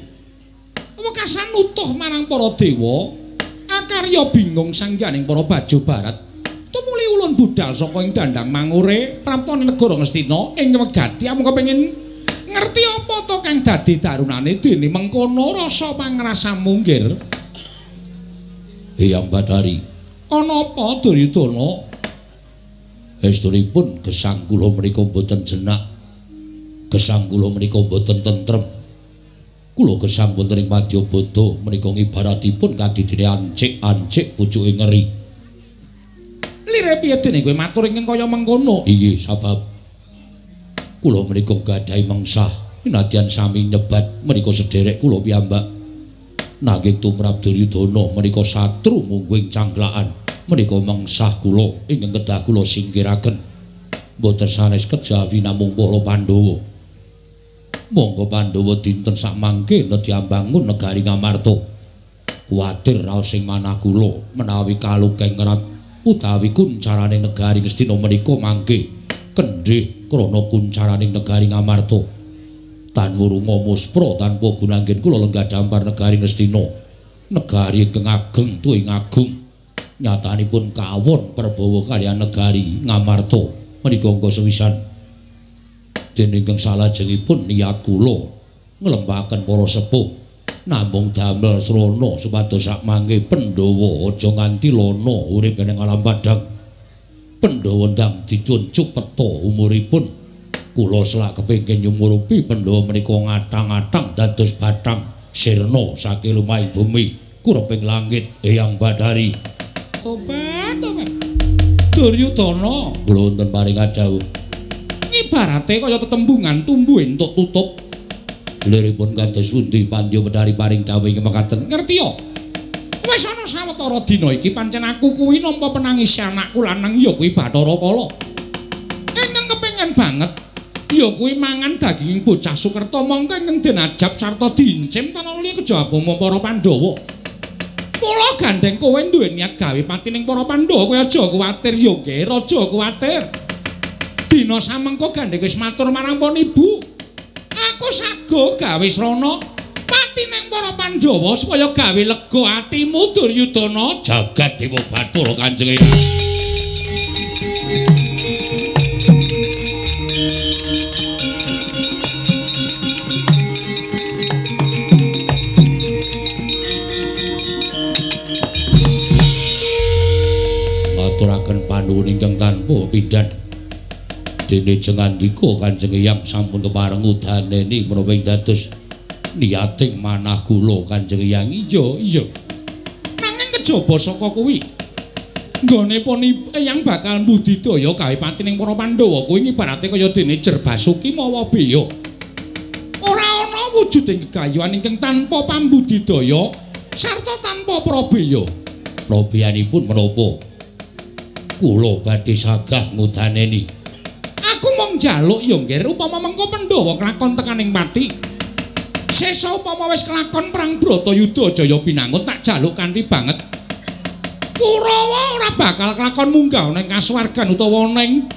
Wekasan utuh marang para dewa, akarya bingung sangyaning para baju barat. Tumuli ulun budal saka ing dandang mangure praptane negara Ngastina ing wegati amung kepengin ngerti apa to kang dadi darunane dene mengkono rasa pangrasamu nggir. Hyang Bathari, ana apa Duryudana? Estunipun gesang kula menika mboten jenak. Gesang kula menika mboten tentrem. Kula gesang wonten ing Madyabada menika ngibaratipun kadidene ancik-ancik pucuke ngeri. Lire piye dene kowe matur ingkang kaya mengkono? Inggih, sabab kula menika gadhahi mengsah nadyan sami nyebat menika sederek kula piyambak. Nanging tumrap Duryudana menika satru mungguing cangklakan menika mengsah kula ingkang kedah kula singkiraken. Mboten sanes kejawi namung para Pandhawa. Monggo Pandhawa dinten sakmangke nedhi ambangun negari Ngamarta. Kuwatir raos sing manah kula menawi kalukeng ngerat utawi kuncaraning negari Ngastina menika mangke kendhih krana kuncaraning negari Ngamarta. Tan wurunga muspra tanpa gunanggen kula lenggah dampar negari Ngastina. Negari ingkang ageng tuwin agung. Nyatanipun kawon perbawa kaliyan negari Ngamarta menika angka sewisan. Dene ingkang salajengipun niat kula nglempaken para sepuh namung damel srana supados sakmangke Pandhawa aja nganti lana urip ing alam padhang. Pandhawa ndang dicuncuk peta umuripun. Kula selak kepengin nyumurupi Pandhawa menika ngatang-atang dados bathang sirna saking lumahing bumi kureping langit Hyang Bathari. Tobat, tobat. Duryudana, kula wonten paring kadhawuh. Ibarate kaya tetembungan tumbuh entuk tutup. Liripun kados pundi Pandya Bathari paring dawuh ing mekaten? Ngerti ya? Wis ana sawetara dina iki pancen aku kuwi nampa penangis anakku lanang ya kuwi Bathara Kala. Ingkang kepengin banget ya kuwi mangan daging bocah Sukerta mongko ingkang den ajab sarta diincim tanpa liya kejaba para Pandhawa. Mula gandeng kowe duwe niat gawe pati ning para Pandhawa kowe aja kuwatir ya nggih, aja kuwatir. Dina samengko gandeng wis matur marang pon ibu. Aku sago gawe srana pati ning para Pandhawa supaya gawe lega atimu Duryudana. Jagat Dewa Bathara Kanjeng. Kula aturaken panuwun ingkang tanpa pindhan. Dene jengandika Kanjeng Eyang sampun kepareng udaneni menapa ing dados niating manah kula Kanjeng Eyang. Iya, iya. Nanging kejaba saka kuwi nggone pun Eyang bakal mbudidaya gawe patining para Pandhawa kuwi ibarate kaya dene Jerbasuki mawa beya. Ora ana wujuding gegayuhan ingkang tanpa pambudidaya sarta tanpa prabeya. Prabeyanipun menapa? Kula badhe sagah ngudaneni. Aku mung njaluk ya Ngger, upama mengko Pandhawa kelakon tekaning pati. Sesa upama wis kelakon perang Bratayuda Jaya Binangun tak jaluk kanthi banget. Kurawa ora bakal kelakon munggah ning kasuwargan utawa ning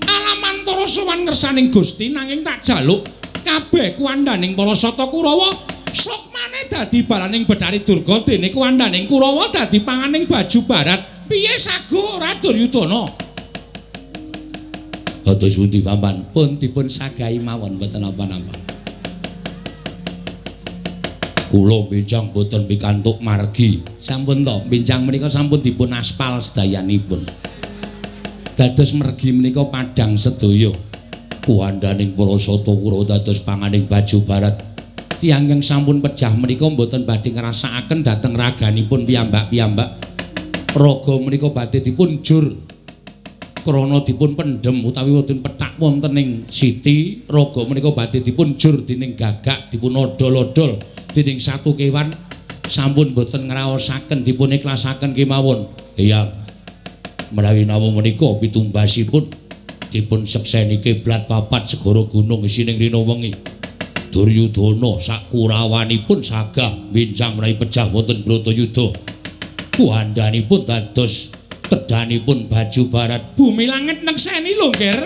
alamantara sowan ngersaning Gusti, nanging tak jaluk kabeh kuwandaning para sata Kurawa sukmane dadi balaning Bathari Durga, dene kuwandaning Kurawa dadi panganing baju barat. Piye sago ora Duryudana? Kados pundi paman? Pun dipun sagahi mawon mboten napa-napa. Kula benjang boten pikantuk margi. Sampun to, benjang menika sampun dipun aspal sedayanipun. Dados mergi menika padhang sedaya. Kuwandaning para sata Kurawa dados panganing baju barat. Tiyang ingkang sampun pejah menika mboten badhe ngrasakaken dhateng raganipun piyambak-piyambak. Raga menika badhe dipun jur krana dipun pendhem utawi wonten pethak wonten ing siti. Raga menika badhe dipun jur dening gagak, dipun odol-odol dening satu kewan. Sampun boten ngraosaken, dipun ikhlasaken kemawon. Iya, menawi namung menika pitumbasipun dipun sekseni kiblat papat segara gunung isining rina wengi. Duryudana sakurawanipun sagah benjang menawi pejah wonten Bratayuda. Kuwandanipun dados tedhanipun baju barat. Bumi langit nekseni lho, Ngger.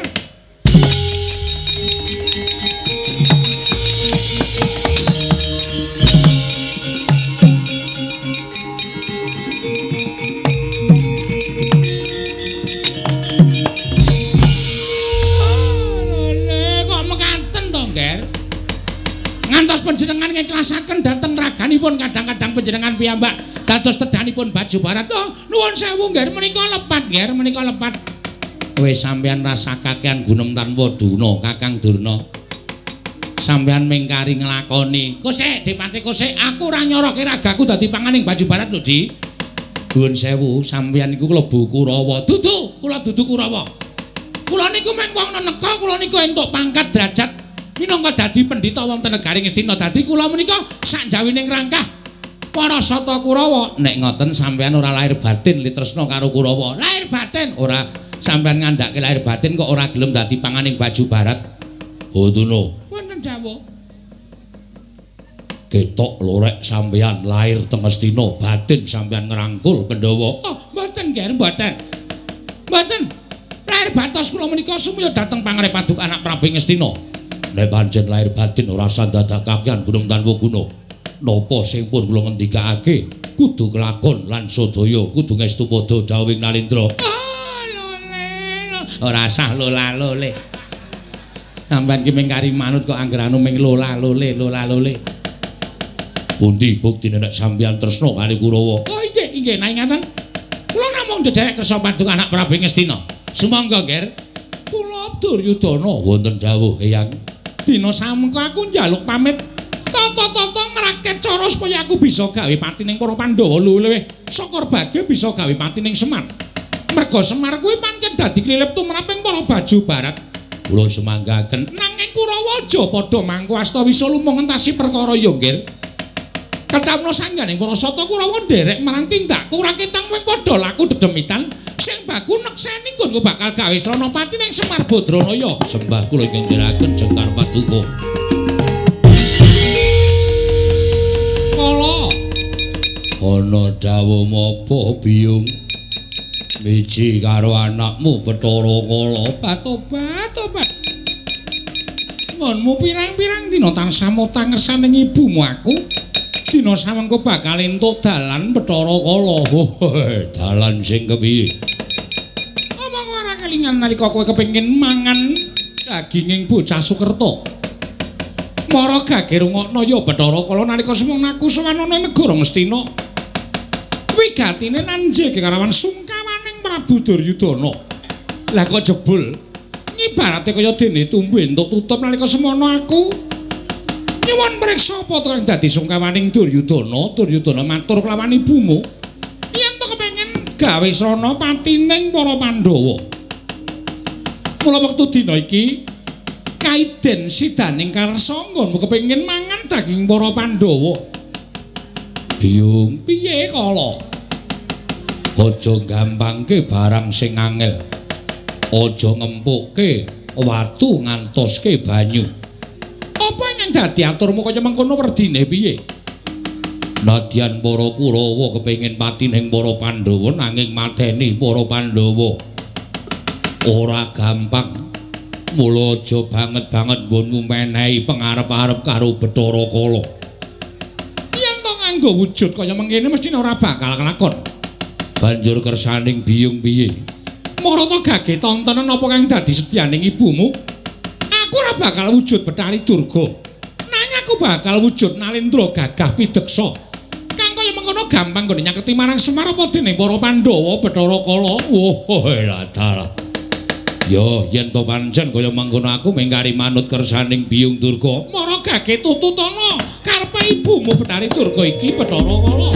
Kok mekaten to, Ngger? Ngantos panjenengan ngiklasaken dhateng raganipun, kadang-kadang panjenengan piyambak dados tedhanipun baju barat. Oh, nuwun sewu Ngger, menika lepat, Ngger, menika lepat. Wis sampeyan rasa kakean gunem tanpa duna, Kakang Durna. Sampeyan mingkari nglakoni. Kosek, Dipati kosek, aku ora nyoroke ragaku dadi panganing baju barat lho, Di. Nuwun sewu, sampeyan niku klebu Kurawa. Dudu, kula dudu Kurawa. Kula niku mung wong neneka, kula niku entuk pangkat derajat minangka dadi pendhita wonten negari Ngastina. Dadi kula menika sakjawining rangkah para sata Kurawa. Nek ngoten sampeyan ora lahir batin litresna karo Kurawa. Lahir batin ora, sampeyan ngandhake lahir batin kok ora gelem dadi panganing baju barat. Bodono. Wonten dawuh. Ketok lorek sampeyan lahir teng Ngastina, batin sampeyan ngrangkul Pandhawa. Oh, mboten Ngger, mboten. Mboten. Lahir batos kula menika sumaya dhateng pangarep Paduka Anak Prabu Ngastina. Nek pancen lahir batin ora sandadak kakean gunung tanpa guna. Napa sing pun kula ngendikake kudu kelakon lan sadaya kudu ngestu padha dawuhing Nalendra. Oh, lole. Ora sah lola lole. Sampeyan ki mung kari manut kok angger anu mung lola lole lola lole. Pundi buktine nek sampeyan tresna kali Kurawa? Oh inggih, inggih, nek ngaten. Kula namung ndherek kersa Paduka Anak Prabu Ngastina. Sumangga, Ngger. Kula Duryudana wonten dawuh Eyang. Dina samengko aku njaluk pamit tata-tata ngrakit cara supaya aku bisa gawe patining para Pandhawa luwih syukur bagya bisa gawe patining Semar. Merga Semar kuwi pancen dadi klilip tumraping para baju barat. Kula sumanggaken. Nanging Kurawa aja padha mangku asta wisa lumung ngentasi perkara ya, Ngger. Ketamna sangganing para sata Kurawa nderek marang tindakku raketang mung padha laku dedemitan sing baku nekseni nggonku bakal gawe srana pati ning Semar Badranaya. Sembah kula ingkang ndherekaken jengkar paduka. Kala ana dawuh menapa biyung? Miji karo anakmu Bathara Kala. Tobat, tobat. Nggonmu pirang-pirang dina tansah mutang ngersaning ibumu aku. Dina samengko bakal entuk dalan Bathara Kala. Dalan sing kepiye? Omong ora kelingan nalika kowe kepengin mangan daginging bocah Sukerta. Mara gage rungokno ya Bathara Kala nalika semono aku sowan ana ing negara Ngastina. Wigatine nanjege karawan sungkawaning Prabu Duryudana. Lah kok jebul ngibarate kaya dene tumbu entuk tutup nalika semono aku nyuwun priksa apa kang dadi sungkawaning Duryudana. Duryudana matur kelawan ibumu yen to kepengin gawe srana patining para Pandhawa. Mula wektu dina iki kaiden sidaning karsa nggonmu kepengin mangan daging para Pandhawa. Biyung piye kala? Aja gampangke barang sing angel. Aja ngempukke watu ngantoske banyu. Apa yang dadi aturmu kaya mengkono werdine piye? Nadyan para Kurawa kepengin patining para Pandhawa nanging mateni para Pandhawa ora gampang. Mula aja banget-banget nggonmu menehi pengarep-arep karo Bathara Kala. Yen to nganggo wujud kaya mengkene mestine ora bakal kelakon. Banjur kersaning biyung piye? Marata gage tontonan apa kang dadi setyaning ibumu? Aku ora bakal wujud Bathari Durga. Nanging aku bakal wujud Nalendra gagah pideksa. Kang kaya mengkono gampang nggone nyaketi marang Semar apa dene para Pandhawa Bathara Kala. Wah, lah dalah. Yo, yen to pancen kaya mengkono aku mengkari manut kersaning Biyung Durga. Mara gage tututana karepe ibumu Bathari Durga iki Bathara Kala.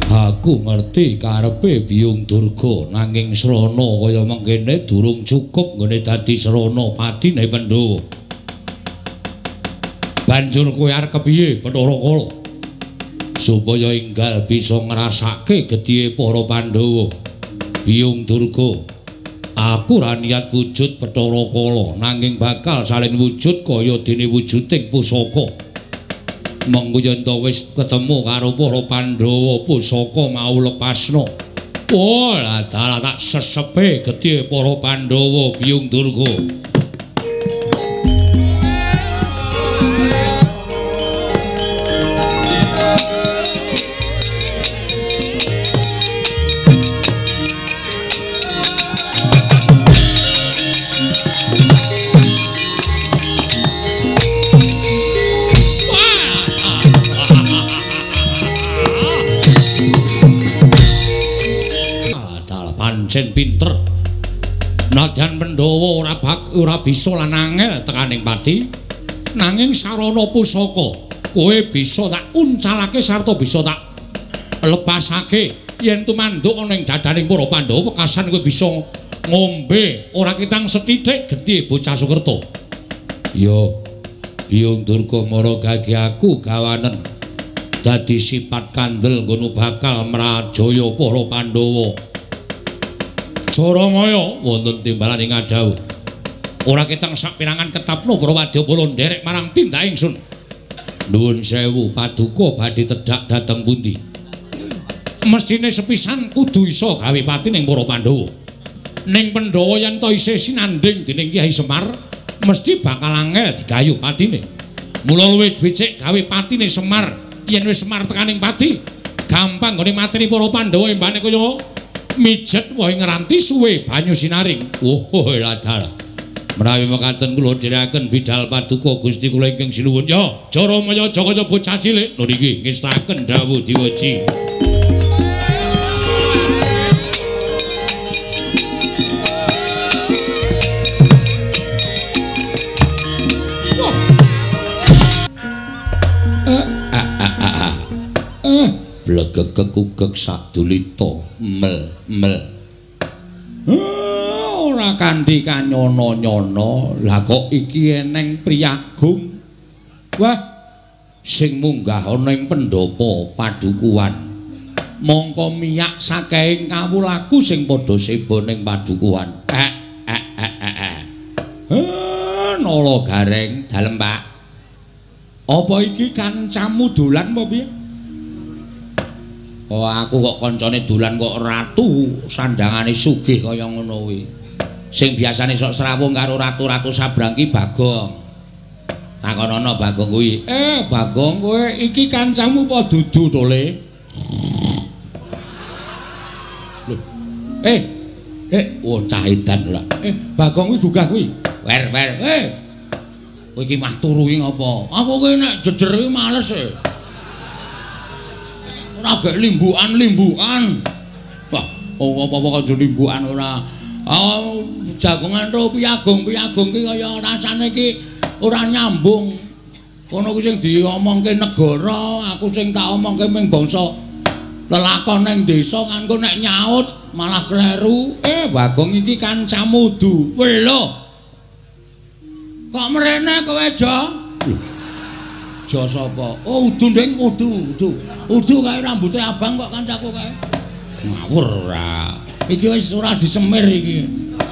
Aku ngerti karepe Biyung Durga nanging srana kaya mengkene durung cukup nggone dadi srana patine Pandhawa. Banjur kowe arep kepiye Bathara Kala? Supaya enggal bisa ngrasake gedhiye para Pandhawa. Biyung Durga, aku ora niat wujud Bathara Kala nanging bakal salin wujud kaya dene wujuding pusaka. Mengko yen to wis ketemu karo para Pandhawa pusaka mau lepasno. Oh, lah dalah tak sesepe gedhe para Pandhawa Biyung Durga. Pinter. Nadyan Pandhawa ora bisa lan angel tekaning pati, nanging sarana pusaka kowe bisa tak uncalake sarta bisa tak lepasake. Yen tumanduk ana ing dadaning para Pandhawa wekasan kowe bisa ngombe ora kitang sethithik getih bocah Sukerta. Ya, Biyung Durga mara gage aku gawanen dadi sifat kandel ngono bakal mrajaya para Pandhawa. Jaramaya wonten timbalan ing adhawuh. Ora ketang sapirangan ketapno para wadyabala nderek marang tindak ingsun. Nuwun sewu paduka badhe tedhak dhateng pundi? Mestine sepisan kudu iso gawe pati ning para Pandhawa. Ning Pandhawa yen to isih sinandhing dening Kyai Semar, mesti bakal angel digayu patine. Mula luwih becik gawe patine Semar. Yen wis Semar tekaning pati, gampang nggone mateni para Pandhawa embane kaya mijet wae ngranti suwe banyu sinaring. Oh, lah dalah. Menawi mekaten kula dherekaken bidal paduka Gusti kula ingkang sinuwun. Ya, Jaramaya aja kaya bocah cilik. Lho niki ngestaken dawuh diweji. Blegegek sadulita mel mel. Ora kanthi kanyono-nyono. Lah kok iki eneng priyagung? Wah, sing munggah ana ing pendhapa padukuhan. Mongko miyak saking kawulaku sing padha seba ning padukuhan. Nala Gareng, dalem Pak. Apa iki kancamu dolan apa piye? Oh, aku kok kancane dolan kok ratu sandangane sugih kaya ngono kuwi. Sing biasane sok srawung karo ratu-ratu sabrang ki Bagong. Takonono Bagong kuwi. Bagong kowe iki kancamu apa dudu to, Le? Lho. Oh cah edan ora. Bagong kuwi gugah kuwi. Wer. Kowe iki mah turu iki ngapa? Aku ki nek jejer iki males e. Ora gek limbukan-limbukan. Wah, apa-apa kok limbukan ora. Oh, jagongan ro piyagung-piyagung ki kaya rasane ki ora nyambung. Kono kuwi sing diomongke negara, aku sing tak omongke ming bangsa lelakon ning desa kan engko nek nyaut malah kleru. Bagong iki kancamu du. Lho. Kok mrene kowe, Jo? Jo sapa? Oh, udu nding, udu, udu. Udu kae rambute abang kok kancaku kae. Ngawur ora. Iki wis ora disemir iki.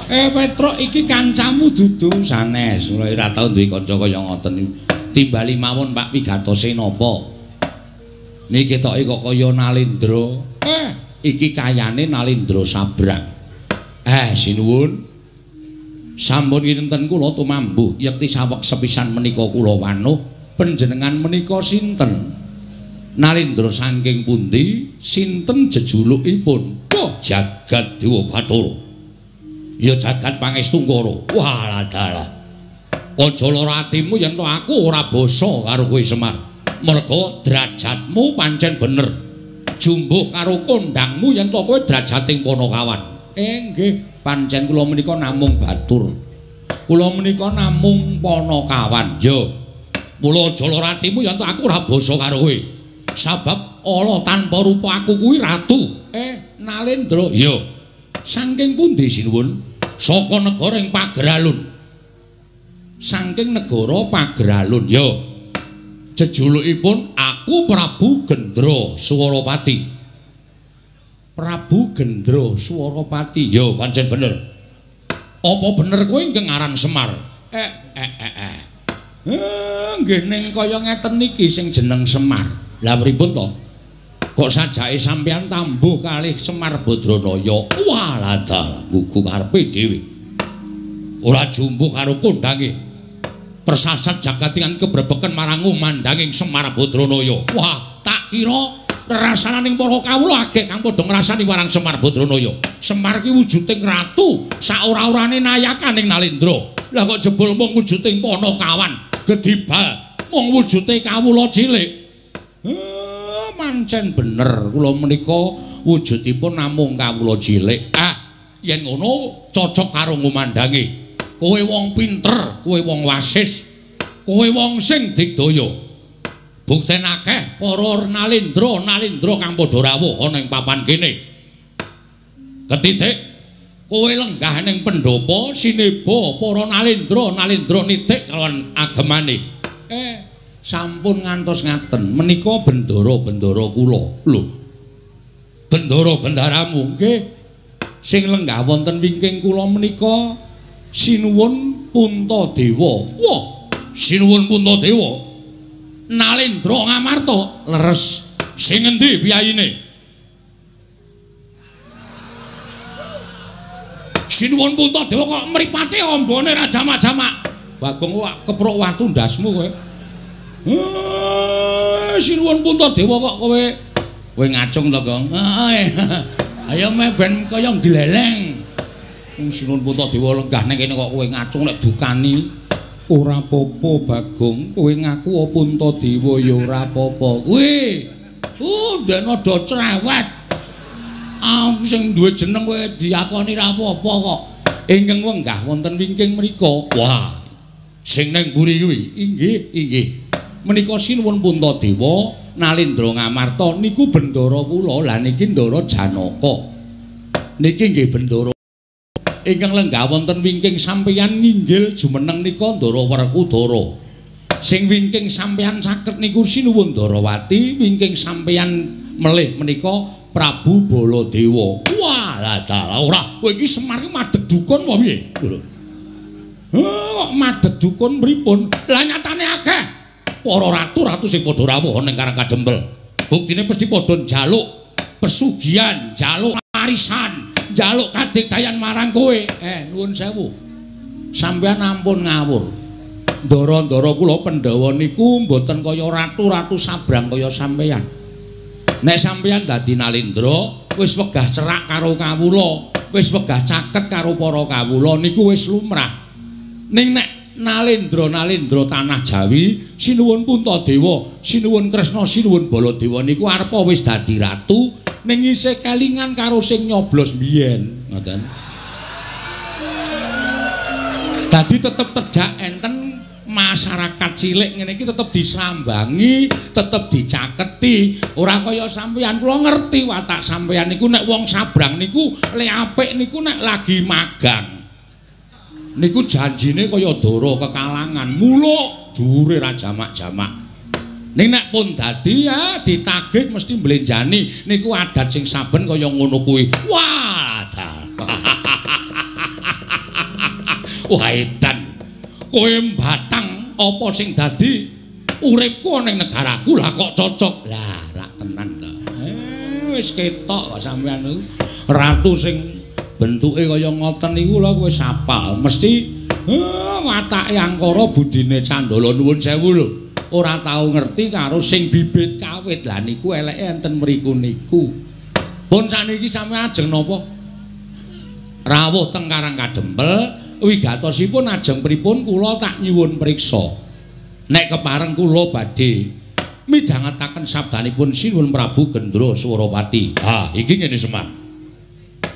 Petruk iki kancamu dudu sanes. Ora tau duwe kanca kaya ngoten. Timbali mawon Pak pigatose napa? Niki ketoke kok kaya Nalendra. Iki kayane Nalendra Sabrang. Sinuwun. Sampun kinten kula tumambuh yekti saweg sepisan menika kula wanuh panjenengan menika sinten? Nalendra saking pundi? Sinten jejulukipun? Oh, Jagat Dewa Bathara. Ya jagat pangestungkara. Walah dalah. Aja lara atimu yen to aku ora basa karo kowe Semar. Merga derajatmu pancen bener. Jumbuh karo kondangmu yen to kowe derajating Panakawan. Nggih, pancen kula menika namung batur. Kula menika namung Panakawan. Ya. Mula aja lara atimu yen to aku ora basa karo kowe. Sabab ala tanpa rupa aku kuwi ratu. Nalendra. Ya. Saking pundi sinuwun? Saka negara ing Pageralun. Saking negara Pageralun. Ya. Jejulukipun aku Prabu Gendra Swarapati. Prabu Gendra Swarapati. Ya, pancen bener. Apa bener kowe ingkang aran Semar? Nggih ning kaya ngeten iki sing jeneng Semar. Lah pripun to? Kok sajake sampeyan tambuh kalih Semar Badranaya? Walah dalah, gugu karepe dhewe. Ora jumbuh karo kondange. Persasat jagat ingkang kebrebeken marang ngumandanging Semar Badranaya. Wah, tak kira rasananing para kawula agek kang padha ngrasani marang Semar Badranaya. Semar ki wujuding ratu, saora-orane nayakaning Nalendra. Lah kok jebul mung wujuding Panakawan, gedibal mung wujude kawula cilik. Pancen bener kula menika wujudipun namung kawula cilik. Yen ngono cocok karo ngumandange. Kowe wong pinter, kowe wong wasis, kowe wong sing digdaya. Bukten akeh para nalendra-nalendra kang padha rawuh ana ing papan kene. Ketitik kowe lenggah ning pendhapa sineba para nalendra-nalendra nitik kalawan agemane. Sampun ngantos ngaten menika bendara-bendara kula. Lho. Bendara-bendaramu nggih. Sing lenggah wonten wingking kula menika Sinuwun Puntadewa. Wah, Sinuwun Puntadewa. Nalendra Ngamarta leres. Sing endi piyayine? Sinuwun Puntadewa kok mripate ambane ra jamak-jamak. Bagong kok keprok watu ndasmu kowe. Sinuwun Puntadewa kok kowe ngacung to, Gong? Heeh. Ayo meh ben kaya gleleng. Wong Sinuwun Puntadewa lenggah ning kene kok kowe ngacung nek dukani. Ora apa-apa, Bagong. Kowe ngaku Puntadewa ya ora apa-apa. Kuwi. Ndekne do cerewet. Aku sing duwe jeneng kowe diakoni ra apa-apa kok. Ingkang wenggah wonten wingking mriku. Wah. Sing ning mburi kuwi. Inggih, inggih. Menika Sinuwun Puntadewa Nalendra Ngamarta niku bendara kula. Lah niki Ndara Janaka. Niki nggih bendara ingkang lenggah wonten wingking sampeyan nginggil jumeneng nika Ndara Werkudara. Sing wingking sampeyan saged niku Sinuwun Ndarawati, wingking sampeyan melih menika Prabu Baladewa. Wah, lah dalah ora. Kowe iki Semar iki madheg dukun apa piye? Lho. Kok madheg dukun pripun? Lah nyatane akeh para ratu-ratu sing padha rawuh ning Karang Kadempel. Buktine mesti padha njaluk pesugihan, njaluk warisan, njaluk kadigdayan marang kowe. Nuwun sewu. Sampeyan ampun ngawur. Ndara-ndara kula Pandhawa niku mboten kaya ratu-ratu sabrang kaya sampeyan. Nek sampeyan dadi Nalendra, wis wegah cerak karo kawula, wis wegah caket karo para kawula niku wis lumrah. Ning nek Nalendra-nalendra tanah Jawi, sinuwun Puntadewa, sinuwun Kresna, sinuwun Baladewa niku arepa wis dadi ratu ning isih kelingan karo sing nyoblos biyen, ngoten. Dadi tetep terjak enten masyarakat cilik ngene iki tetep disambangi, tetep dicaketi. Ora kaya sampeyan, kula ngerti watak sampeyan niku nek wong sabrang niku le apik niku nek lagi magang. Niku janjine kaya dara kekalangan, muluk dhuwure ra jamak-jamak. Ning nek pun dadi ya ditagih mesti mblenjani. Niku adat sing saben kaya ngono kuwi. Wah, wah edan. Kowe mbatang apa sing dadi uripku ning negaraku lah kok cocok. Lah rak tenan to. Wis ketok kok sampeyan niku. Ratu sing bentuke kaya ngoten niku lho wis apal. Mesti watake angkara budine Candala nuwun sewu lho. Ora tau ngerti karo sing bibit kawit. Lah niku eleke enten mriku niku. Pun saniki sampeyan ajeng napa? Rawuh teng Karang Kadempel wigatosipun ajeng pripun kula tak nyuwun priksa. Nek kepareng kula badhe midhangetaken sabdanipun Sinuwun Prabu Gendra Swarapati. Ha, iki ngene Semar.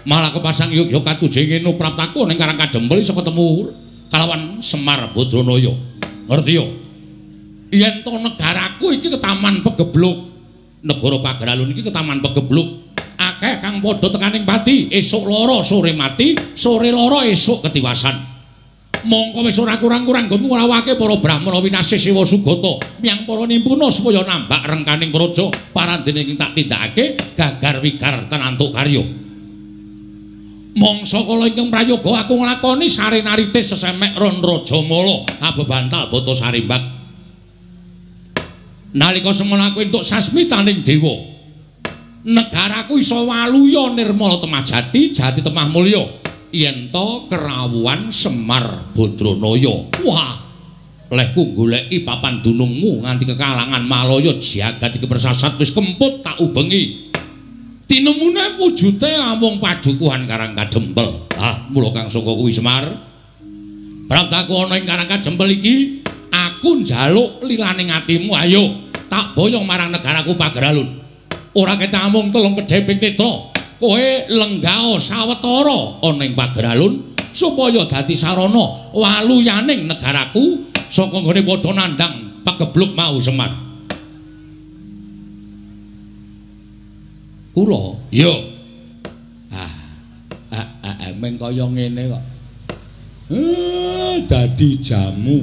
Malah kepasang yogya katuje ngene praptaku ning Karang Kadempel iso ketemu kalawan Semar Badranaya. Ngerti yo? Yen to negaraku iki ketaman pegebluk. Negara Pageralun iki ketaman pegebluk. Akeh kang padha tekaning pati, esuk lara sore mati, sore lara esuk ketiwasan. Mongko wis ora kurang-kurang nggonmu ngrawake para brahmana winasih Siwa Sugata miyang para nimpuna supaya nambak rengkaning praja parandene ing tak tindakake gagar wigar tenantuk karya. Mangsa kala ingkang prayoga aku nglakoni sarenaritis sesemek ron rajamala abebantal bata sarimbak. Nalika semono aku entuk sasmitaning dewa, negaraku iso waluya nirmala temah jati, jati temah mulya yen to kerawuhan Semar Badranaya. Wah, lehku goleki papan dunungmu nganti kekalangan Malaya jagat iki persasat wis kemput tak ubengi. Tinemune wujute amung padukuhan Karang Kadempel. Ah, mula kang saka kuwi Semar. Praptaku ana ing Karang Kadempel iki, aku njaluk lilaning atimu, ayo tak boyong marang negaraku Pageralun. Ora ketak amung telung kedheping netra, kowe lenggao sawetara ana ing Pageralun supaya dadi sarana waluyaning negaraku saka nggone padha nandhang pagebluk mau Semar. Kula ya. Meng kaya ngene kok. Dadi jamu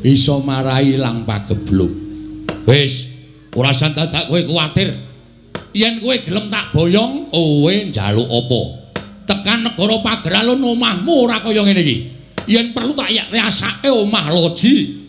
iso marai ilang pagebluk. Wis, ora usah dadak kowe kuwatir. Yen kowe gelem tak boyong, kowe njaluk apa? Tekan negara Pageralun omahmu ora kaya ngene iki. Yen perlu tak riasake omah loji.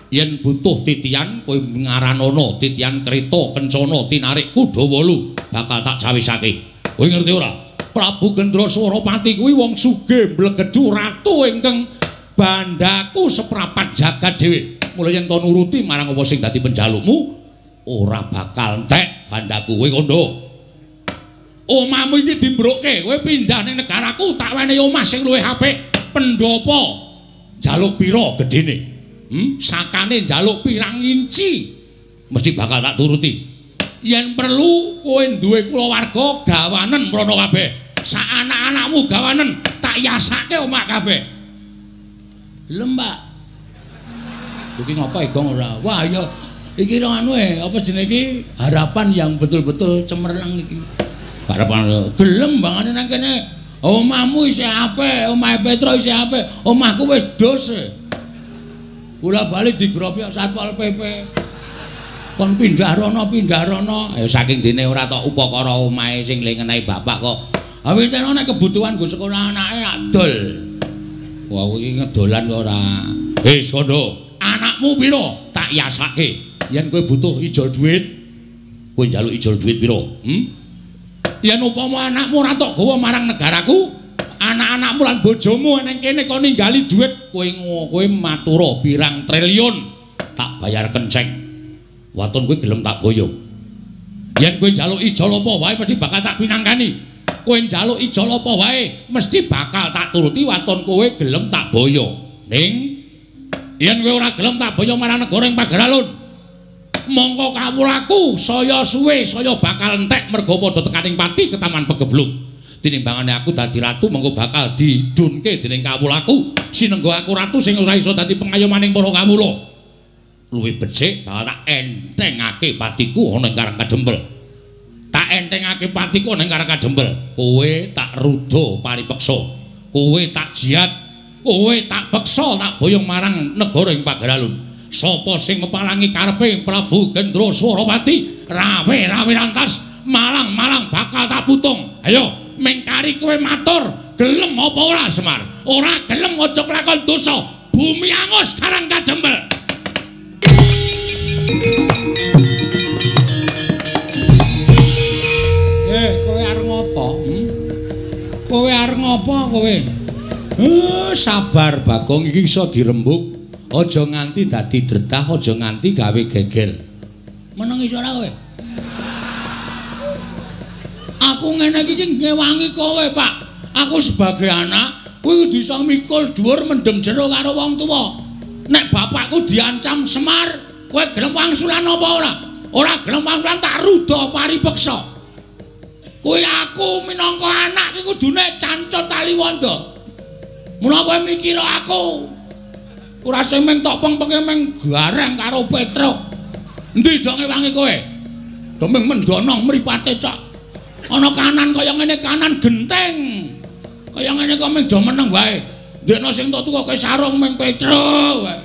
Yen butuh titian kowe ngaranono titian kereta kencana tinarik kuda wolu bakal tak cawisake. Kowe ngerti ora? Prabu Gendra Swarapati kuwi wong sugih mblegedhu ratu ingkang bandaku seprapat jagat dhewe. Mula yen to nuruti marang apa sing dadi penjalukmu ora bakal entek bandaku. Kowe kandha omahmu iki dimbrukke, kowe pindah ning negaraku tak wenehi omah sing luwih apik. Pendhapa njaluk pira gedene? Sakane njaluk pirang inci mesti bakal tak turuti. Yen perlu kowe duwe kulawarga gawanen mrono kabeh. Sak anak-anakmu gawanen tak yasake omah kabeh. Gelem, Pak? Iki ngapa igong ora? Wah, ya iki anu apa jenenge iki harapan yang betul-betul cemerlang iki. Harapan gelem bangane nang kene. Omahmu isih apik, omahe Petro isih apik, omahku wis dos. Bola bali digrobok Satpol PP. Kon pindah rono, pindah rono. Ayo saking dene ora tok upakara omahe sing le ngenehi bapak kok. Awit nek kebutuhan nggo sekolah anake adol. Wah, iki ngedolan kok ora. Wis kondo, anakmu pira? Tak yasake. Yen kowe butuh ijol dhuwit, kowe njaluk ijol dhuwit pira? Yen upama anakmu ora tok gawa marang negaraku, anak-anakmu lan bojomu nang kene kon ninggali dhuwit, kowe matura pirang triliun tak bayar kenceng. Waton kowe gelem tak boyong. Yen kowe njaluk ijol apa wae mesti bakal tak pinangkani. Kowe njaluk ijol apa wae mesti bakal tak turuti waton kowe gelem tak boyong. Ning yen kowe ora gelem tak boyong marang negara ing Pageralun, mongko kawulaku saya suwe saya bakal entek merga padha tekaning pati ketaman pegebluk. Tinimbangane aku dadi ratu mongko bakal didunke dening kawulaku. Sinengga aku ratu sing ora iso dadi pengayomaning para kawula. Luwih becik bakal tak entengake patiku ana ing Karang Kadempel. Tak entengake patiku ana ing Karang Kadempel. Kowe tak ruda paripeksa. Kowe tak jiat. Kowe tak peksa tak boyong marang negara ing Pageralun. Sapa sing mepalangi karepe Prabu Gendra Swarawati, rawe-rawe rantas, malang-malang bakal tak putung. Ayo, mengkari kowe matur, gelem apa ora Semar? Ora gelem aja kelakon dosa. Bumi angus Karang Kadempel. Kowe arep ngopo? Kowe arep ngopo kowe? Sabar Bagong, iki iso dirembug. Aja nganti dadi dretah, aja nganti gawe geger. Meneng iso ora kowe? Aku ngene iki ngewangi kowe, Pak. Aku sebagai anak kuwi kudu iso mikul dhuwur mendem jero karo wong tuwa. Nek bapakku diancam Semar, kowe gelem wangsulan apa ora? Ora gelem wangsulan tak ruda paripeksa. Kuwi aku minangka anak iki kudune cancut taliwonda. Mula kowe mikir aku ora sing mung tok pengpenge mung gareng karo Petruk. Endi dong ngewangi kowe? Demeng mendonong mripate cok. Ana kanan kaya ngene kanan genteng. Kaya ngene kok mung do meneng wae. Ndekno sing tok tukoke sarung mung Petruk wae.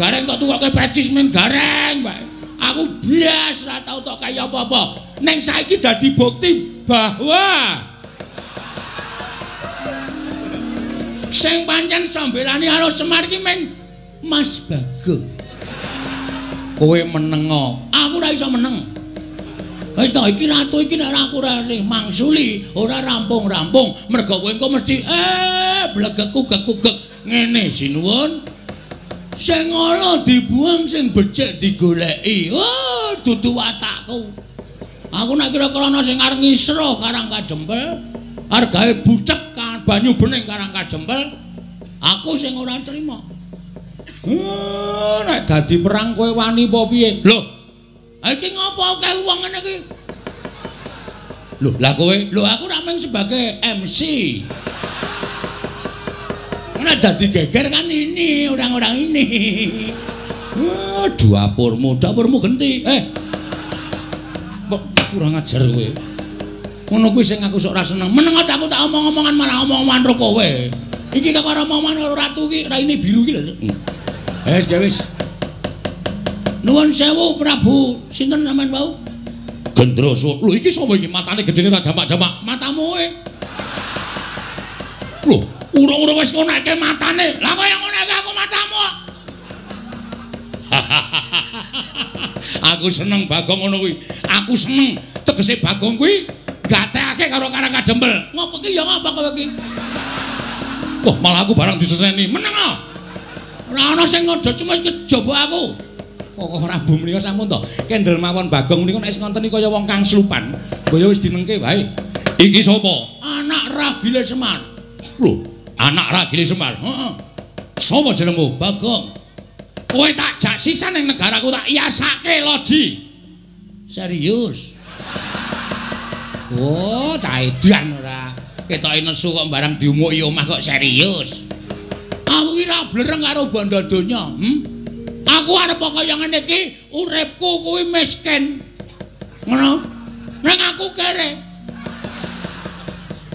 Gareng tok tukoke pecis mung gareng wae. Aku blas ora tau tok kaya apa-apa. Ning saiki dadi bukti bahwa sing pancen sambelani karo Semar ki mung Mas Bagong. Kowe menengo, aku ora iso meneng. Wis to iki ratu iki nek aku ora sing mangsuli, ora rampung-rampung. Mergo kowe engko mesti blegek-kugek-kugek ngene sinuwun. Sing ala dibuang, sing becik digoleki. Oh, dudu watakku. Aku nek kira-kira ana sing arep ngisruh Karang Kadempel, arep gawe bucek banyu bening Karang Kadempel, aku sing ora trima. Nek dadi perang kowe wani apa piye? Lho, iki ngopo akeh wong ngene iki? Lho, lah kowe? Lho, aku ra mung sebagai MC. Nek dadi geger kan ini orang-orang ini. Dapurmu, dapurmu genti. Kurang ajar kowe. Ngono kuwi sing aku sok ora seneng. Meneng aja aku tak omong-omongan marang omong-omongan ro kowe. Iki karo omong-omongan karo ratu iki raine biru iki lho. Wis, wis. Nuwun sewu Prabu, sinten sampean wau? Gendra. Lho iki sapa iki matane gedene ra jamak-jamak? Matamu e. Lho, urung-urung wis ngonekke matane. Lah kaya ngonekke aku matamu. Aku seneng Bagong ngono kuwi. Aku seneng tegese Bagong kuwi gatekake karo Karang Kadempel. Ngopo ki ya ngapa kowe iki? Wah, malah aku barang diseneni. Meneng ah. Ora ana sing ngodo cuma kejaba aku. Kok Prabu menika sampun to. Kendel mawon Bagong menika nek wis ngonteni kaya wong kang slupan. Mbaya wis dinengke wae. Iki sapa? Anak Ragile Semar. Lho, anak Ragile Semar. Heeh. Sapa jenengmu? Bagong. Kowe tak jak sisan ning negaraku tak yasake loji. Serius? Oh, cah edan ora. Ketoke nesu kok barang diumuki omah kok serius. Aku ki ora blereng karo bondo donya, Aku arep kaya ngene iki, uripku kuwi miskin. Ngono. Ning aku kere.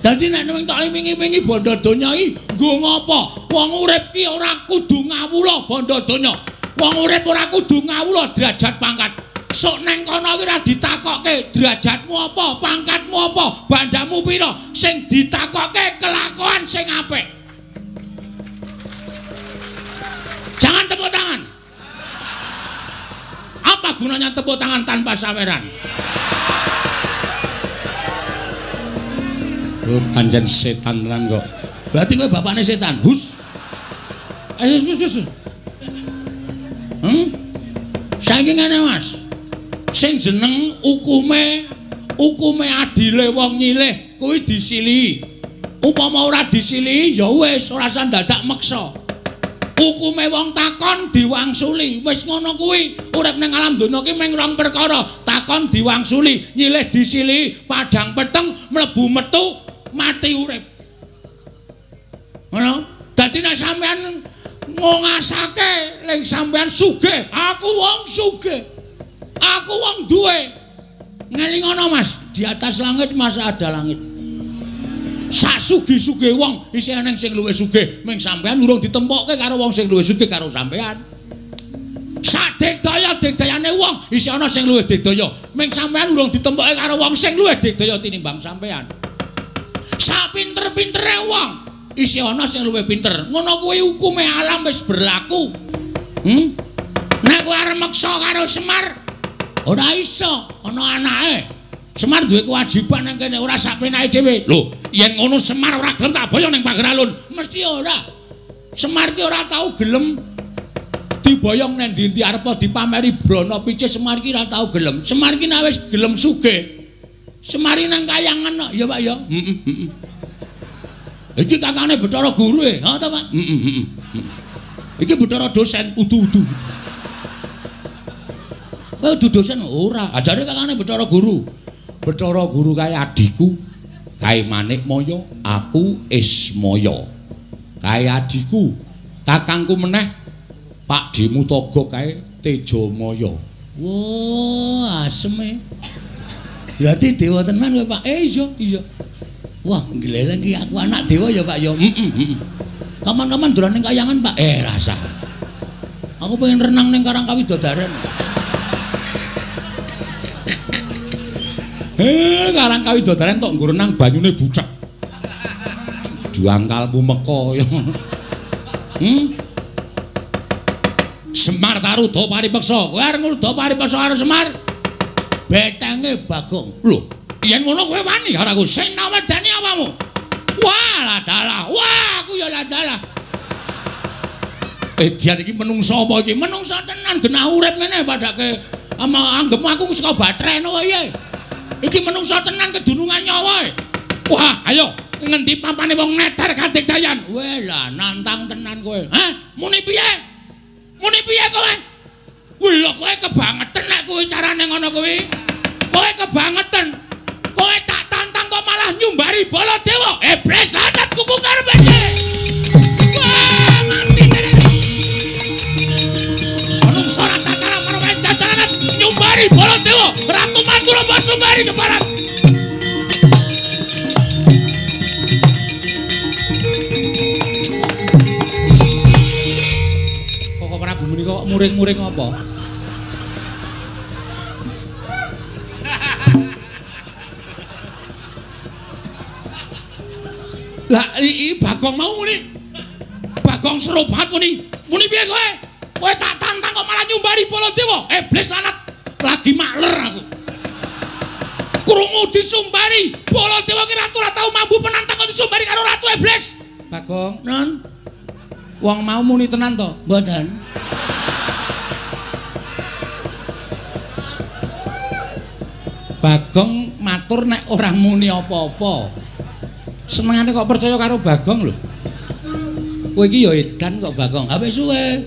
Dadi nek ning tok wingi-wingi bondo donya iki nggo ngopo? Wong urip ki ora kudu ngawula bondo donya. Wong urip ora kudu ngawula derajat pangkat. Sok neng kono iki ora ditakokke derajatmu apa, pangkatmu apa, bandamu pira, sing ditakokke kelakuan sing apik. Jangan tepuk tangan. Apa gunanya tepuk tangan tanpa saweran? Oh, pancen setan tenan kok. Berarti kowe bapakne setan. Hus. Ayo hus hus. Saiki ngene, Mas. Sing jeneng hukume adile wong nyilih kuwi disilihi. Upama ora disilihi ya wis ora usah dadak meksa. Hukume wong takon diwangsuli. Wis ngono kuwi. Urip ning alam donya ki mung rong perkara, takon diwangsuli, nyilih disilihi, padhang peteng mlebu metu mati urip. Ngono. Dadi nek sampean ngongasake ling sampean sugih, aku wong sugih. Aku wong duwe. Ngelingono Mas, di atas langit mas ada langit. Sak sugih-sugih wong isih eneng sing luwih sugih, ming sampean urung ditempokke karo wong sing luwih sugih karo sampean. Sak digdaya-digdayane wong isih ana sing luwih digdaya, ming sampean urung ditempokke karo wong sing luwih digdaya tinimbang sampean. Sak pinter-pintere wong isih ana sing luwih pinter. Ngono kuwi hukume alam wis berlaku. Nek kowe arep meksa karo Semar ora iso, ana anake. Semar duwe kewajiban nang kene ora sak penake dhewe. Lho, yen ngono Semar ora gelem tak boyong ning pager alun. Mesti ora. Semar ki ora tau gelem diboyong nang ndi-ndi arep dipameri brana picis, Semar ki ora tau gelem. Semar ki nek wis gelem sugih. Semar ki nang kayangan kok, ya Pak ya. Heeh, heeh. Iki kakane Bathara Guru e, ha ta Pak? Heeh, heeh. Iki Bathara dosen udu-udu. Kowe udu dosen ora, ajare kakane Bathara Guru. Bathara Guru kae adhiku, kae Manikmaya, aku Ismaya. Kae adhiku, kakangku meneh Pakdhemu Toga kae Tejamaya. Wah, aseme. Berarti dewa tenan kowe, Pak. Iya, iya. Wah, ngleleng ki aku anak dewa ya, Pak ya. Heeh, heeh. Kapan-kapan dolan ning kayangan, Pak. Rasah. Aku pengen renang ning Karang Kawidodaren. Karang Kawidodaren tok nggo renang banyune bucek. Juangkalmu meka ya. Semar Taruda paripeksa. Kowe arep ngruda paripeksa karo Semar? Betenge Bagong. Lho, yen ngono kowe wani karo aku. Sing nawedani apamu? Wah, lah dalah. Wah, aku ya lah dalah. Edian iki menungso apa iki? Menungso tenan genah urip ngene padake ama anggepmu aku saka batreno wae. Iki menungso tenan kedunungan nyawa. Wah, ayo ngendi pampane wong neter kadigdayan. Weh lah nantang tenan kowe. Hah? Muni piye? Muni piye kowe? Lho kowe kebangetan nek kuwi carane ngono kuwi. Kowe kebangetan. Kowe tak tantang kok malah nyumbari Baladewa. Iblis lanat kuku karepe dhewe. Wah, mati tenan. Menungso ora tatara marang cacaran nyumbari Baladewa. Ratu Madura Basumbari keparat. Kok Prabu menika kok muring-muring apa? Lah iki Bagong mau muni. Bagong seru banget muni. Muni piye kowe? Kowe tak tantang kok malah nyumbari Baladewa. Iblis lanat lagi makler aku. Krungu disumbari Baladewa ki ratu ora tau mambu penantang kok disumbari karo ratu iblis. Bagong, non. Wong mau muni tenan to? Mboten. Bagong matur nek ora muni apa-apa. Senengane kok percaya karo Bagong lho. Kowe iki ya edan kok Bagong. Ha wis suwe.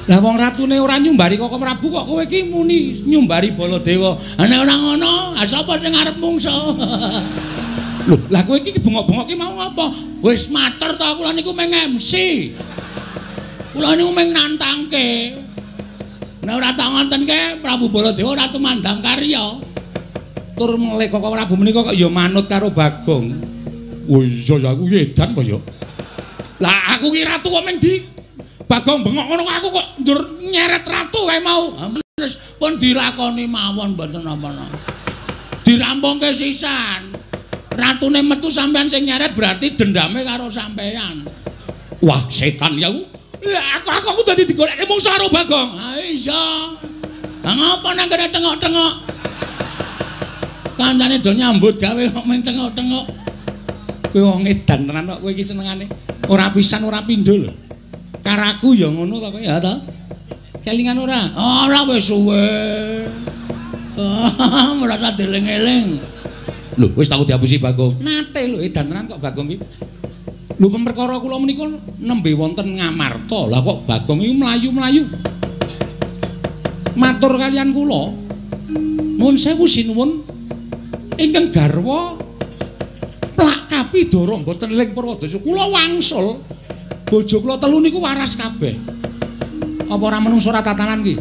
Lah wong ratune ora nyumbari Koko Prabu kok kowe iki muni nyumbari Baladewa. Ha nek ora ngono, ha sapa sing arep mungsa? Lho, lah kowe iki bengok-bengok ki mau apa? Wis matur to kula niku mung MC. Kula niku mung nantangke. Nek ora tak ngontenke Prabu Baladewa ora tumandang karya. Tur melih Koko Prabu menika kok ya manut karo Bagong. Oh iya ya aku edan apa ya? Lah aku ki ratu kok mung di Bagong bengok ngono aku kok njur nyeret ratu kae mau. Wis pun dilakoni mawon mboten napa-napa. Dirampungke sisan. Ratune metu sampean sing nyeret berarti dendame karo sampean. Wah, setan ya aku. Lah aku dadi digolekke mungsuh karo Bagong. Ha iya. Lah ngapa nang kene tengok-tengok? Kancane do nyambut gawe kok men tengok-tengok. Kowe wong edan tenan kok kowe iki senengane. Ora pisan ora pindho lho. Karaku ya ngono to kowe ya ta? Kelingan ora? Ora wis suwe. Merasa dieling-eling. Lho, wis tau diapusi Bagong. Nate lho edan tenan kok Bagong iki. Lho perkara kula menika nembe wonten Ngamarta. Lah kok Bagong iki mlayu-mlayu. Matur kalian kula. Nuwun sewu sinuwun ingkang garwa plak kapidara mboten ling Purwadasa. Kula wangsul. Bojo kula telu niku waras kabeh. Apa ora menungso ora tatanan ki?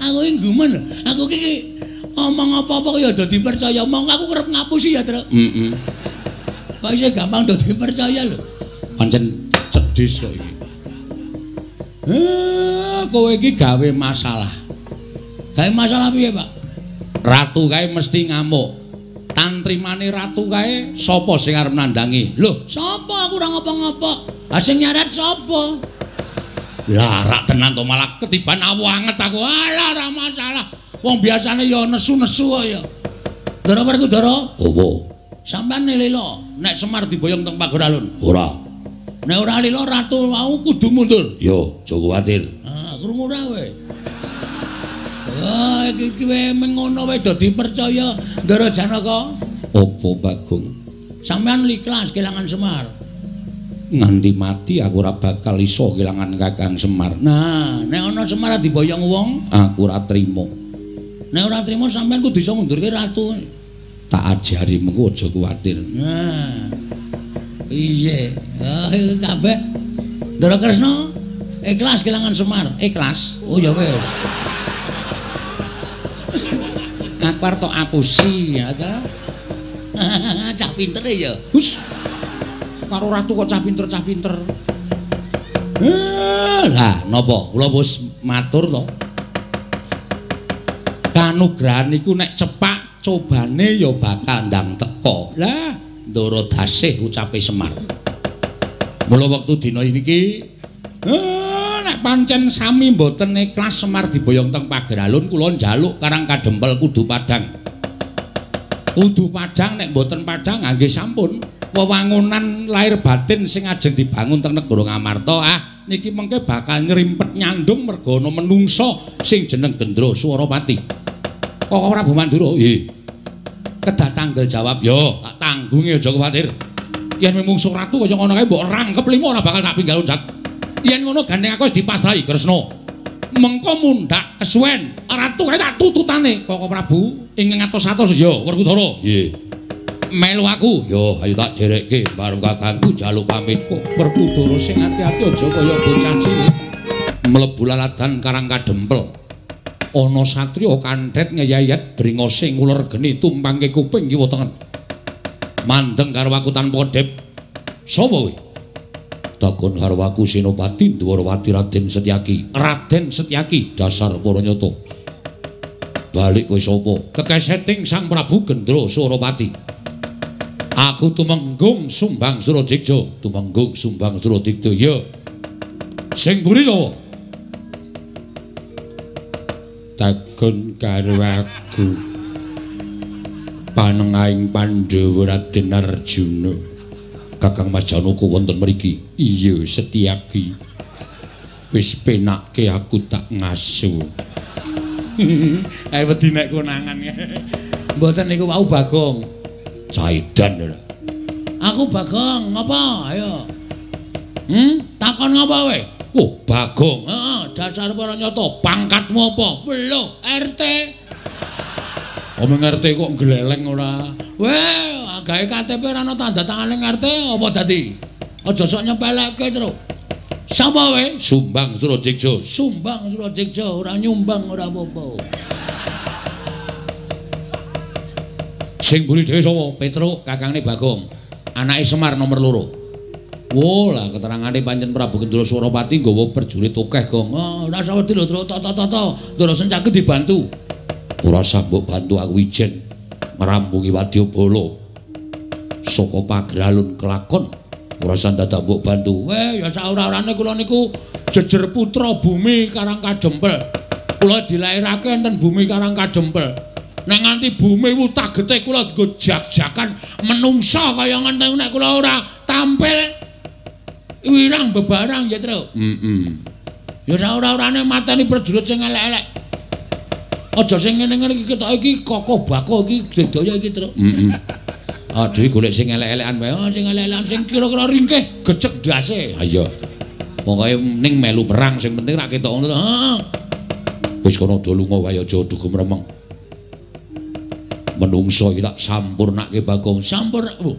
Aku iki gumun. Aku iki omong apa-apa ya do dipercaya. Mongko aku kerep ngapusi ya, Truk. Heeh. Kok isih gampang do dipercaya lho. Pancen cedhis kok iki. Kowe iki gawe masalah. Gawe masalah piye, Pak? Ratu kae mesti ngamuk. Tantrimane ratu kae sapa sing arep nandhangi? Lho, sapa aku ora ngopo-ngopo. Ha sing nyaret sapa? Lah rak tenan to malah ketiban awu anget aku. Alah ora masalah. Wong biasane ya nesu-nesu kok ya. Ndara Werkudara? Apa? Sampeyan lila nek Semar diboyong teng Pageralun. Ora. Nek ora lila ratu mau kudu mundur. Yo, aja kuwatir. Ah, krungu ora kowe. Ah, iki kowe mengono wae do dipercaya Ndara Janaka. Apa Bagong? Sampeyan ikhlas kelangan Semar. Nganti mati aku ora bakal iso kelangan Kakang Semar. Nah, nek ana Semar diboyong wong, aku ora trima. Nek ora trima sampeyan kudu iso ngundurke ratu. Tak ajari mengko aja kuwatir. Nah. Piye? Ah, iki kabeh. Ndara Kresna ikhlas kelangan Semar. Ikhlas. Oh ya wis. Aku arep tok apusi ya ta. Cah pinter ya. Hus. Karo ratu kok cah pinter-cah pinter. Lah napa kula wis matur to. Kanugrahan iku nek cepak cobane ya bakal ndang teka. Lah Ndara Dasih ucape Semar. Mula wektu dina iki nek pancen sami mboten ikhlas Semar diboyong teng Pageralun kula njaluk Karang Kadempel kudu padhang. Kudu padhang nek mboten padhang nggih sampun. Wewangunan lahir batin sing ajeng dibangun teng negara Ngamarta ah niki mengke bakal nyrimpet nyandung merga ana menungsa sing jeneng Gendra Swarapati. Koko Prabu Mandura nggih. Kedah tanggel jawab yo, tak tanggungi aja kuwatir. Yen mungsuh ratu kaya ngono kae mbok rangkep lima ora bakal tak pinggal loncat. Yen ngono gandeng aku wis dipasrahi Kresna. Mengko mundhak kesuwen, ratu kae tak tututane Koko Prabu ing ngatos-atos yo Werkudara. Nggih. Melu aku. Yo, ayo tak derekke marang kakangku njaluk pamit kok. Werkudara sing ati-ati aja kaya bocah cilik. Mlebu laladan Karang Kadempel. Ana satriya kandhet ngeyayat bringose nguler geni tumpangke kuping kiwa tengen. Mandeng karo aku tanpa kedhep. Sapa kowe? Takon karo aku Senopati Dwarawati Raden Setyaki. Raden Setyaki dasar para nyata. Balik kowe sapa? Kekeseting Sang Prabu Gendra Surapati. Aku tumenggung Sumbang Suradikda, tumenggung Sumbang Suradikda. Ya. Sing mburi sapa? Takon karo aku. Panengahing Pandhawa Raden Arjuna. Kakang Mas Janaka wonten mriki. Iya, Setyaki. Wis penakke aku tak ngaso. Ae wedi nek konangan. Mboten niku wau Bagong. Caidan ora. Aku Bagong, ngapa? Ayo. Takon ngapa kowe? Oh, Bagong. Heeh, dasar para nyata. Pangkatmu apa? Lho, RT. Omong RT kok gleleng ora? Weh, gawe KTP ora ana tanda tangane RT apa dadi? Aja sok nyepelekke, Truk. Sapa kowe? Sumbang Suradikda. Sumbang Suradikda, ora nyumbang ora apa-apa. Sing mburi dhewe sapa? Petruk, kakangne Bagong. Anake Semar nomor 2. Wo lah keterangane pancen Prabu Kendra Surapati nggawa prajurit akeh, Gong. Oh, ora usah wedi lho, Tru. Tata-tata. Ndara Sencaki dibantu. Ora usah mbok bantu aku ijen ngrampungi wadyabala. Saka pagralun kelakon ora usah dadak mbok bantu. Weh, ya saora-orane kula niku jejer putra bumi Karang Kadempel. Kula dilairake enten bumi Karang Kadempel. Nek nganti bumi wutah getih kula nggo jak-jakan menungsa kaya ngenten nek kula ora tampil wirang bebarang ya, Tru. Heeh. Ya saora-orane mateni prajurit sing elek-elek. Aja sing ngene-ngene iki ketok iki kokoh bako iki sedaya iki, Tru. Heeh. Ah, dhewe golek sing elek-elekan wae. Oh, sing elek-elekan sing kira-kira ringkih gecek ndase. Ha iya. Pokoke ning melu perang sing penting ra ketok ngono to. Heeh. Wis kono do lunga wae aja dugem remeng. Menungso iki tak sampurnake Bagong. Sampurna. Oh.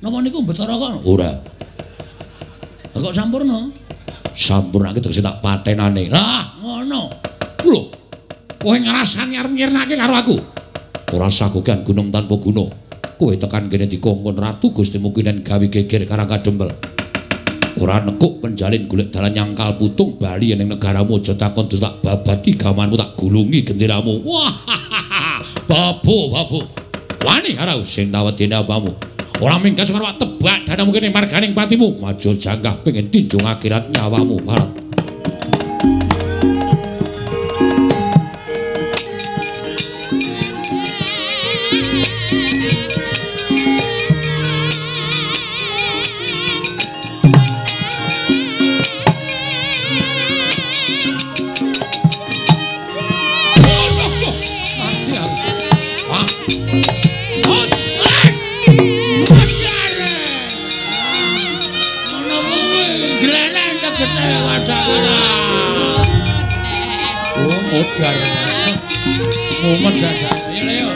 Napa niku Betara kono? Ora. Lah kok sampurna? Sampurnake tegese tak patenane. Lah, ngono. Lho. Kowe ngrasani arep nyirnake karo aku. Ora sagogan gunung tanpa guna. Kowe tekan kene dikongkon Ratu Gusti Mukinen gawe geger Karang Kadempel. Ora nekuk penjalin golek dalan nyangkal putung bali ning negaramu aja takon terus tak babati gamanmu tak gulungi genderamu. Wah. Babu, babu. Wani karo sing tawedene apamu. Ora minggat karo tebak danamu kene marganing patimu. Maju janggah pengen tinjung akhirat nyawamu, Barat. Mumet saja. Ayo, ayo.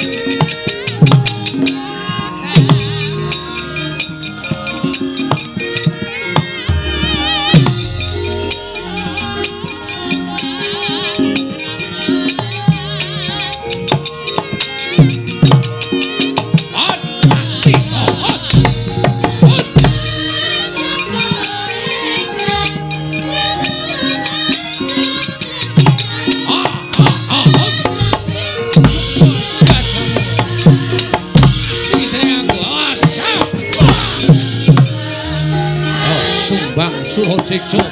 Suho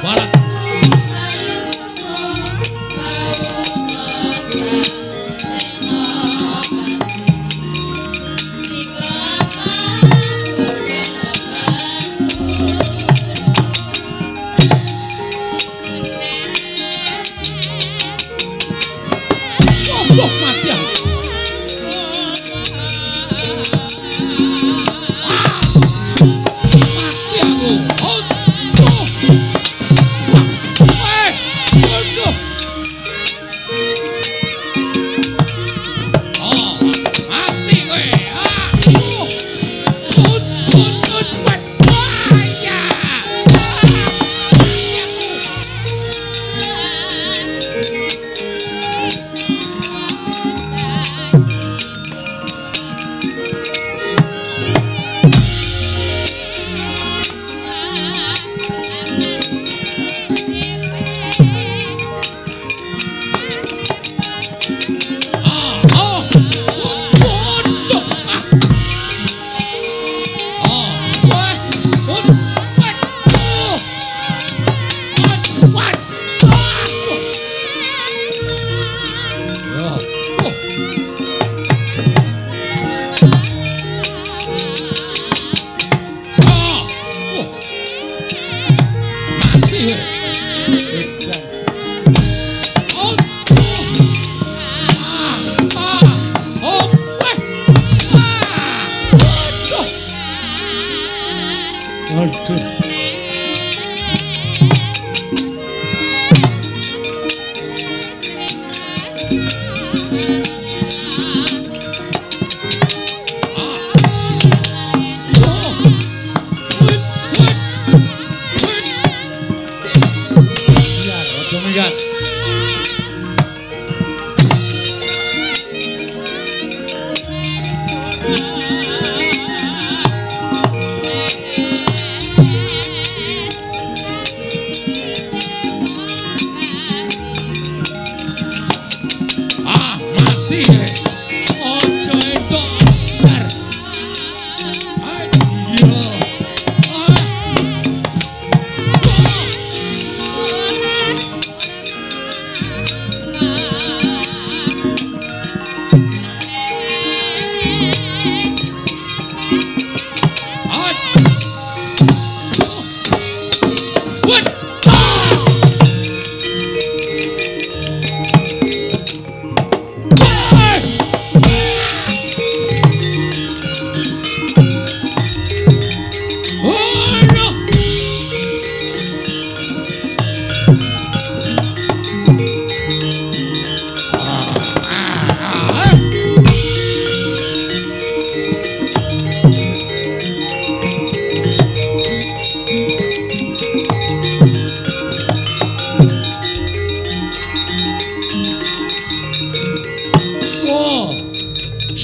Barat. Mati aku. Mati aku.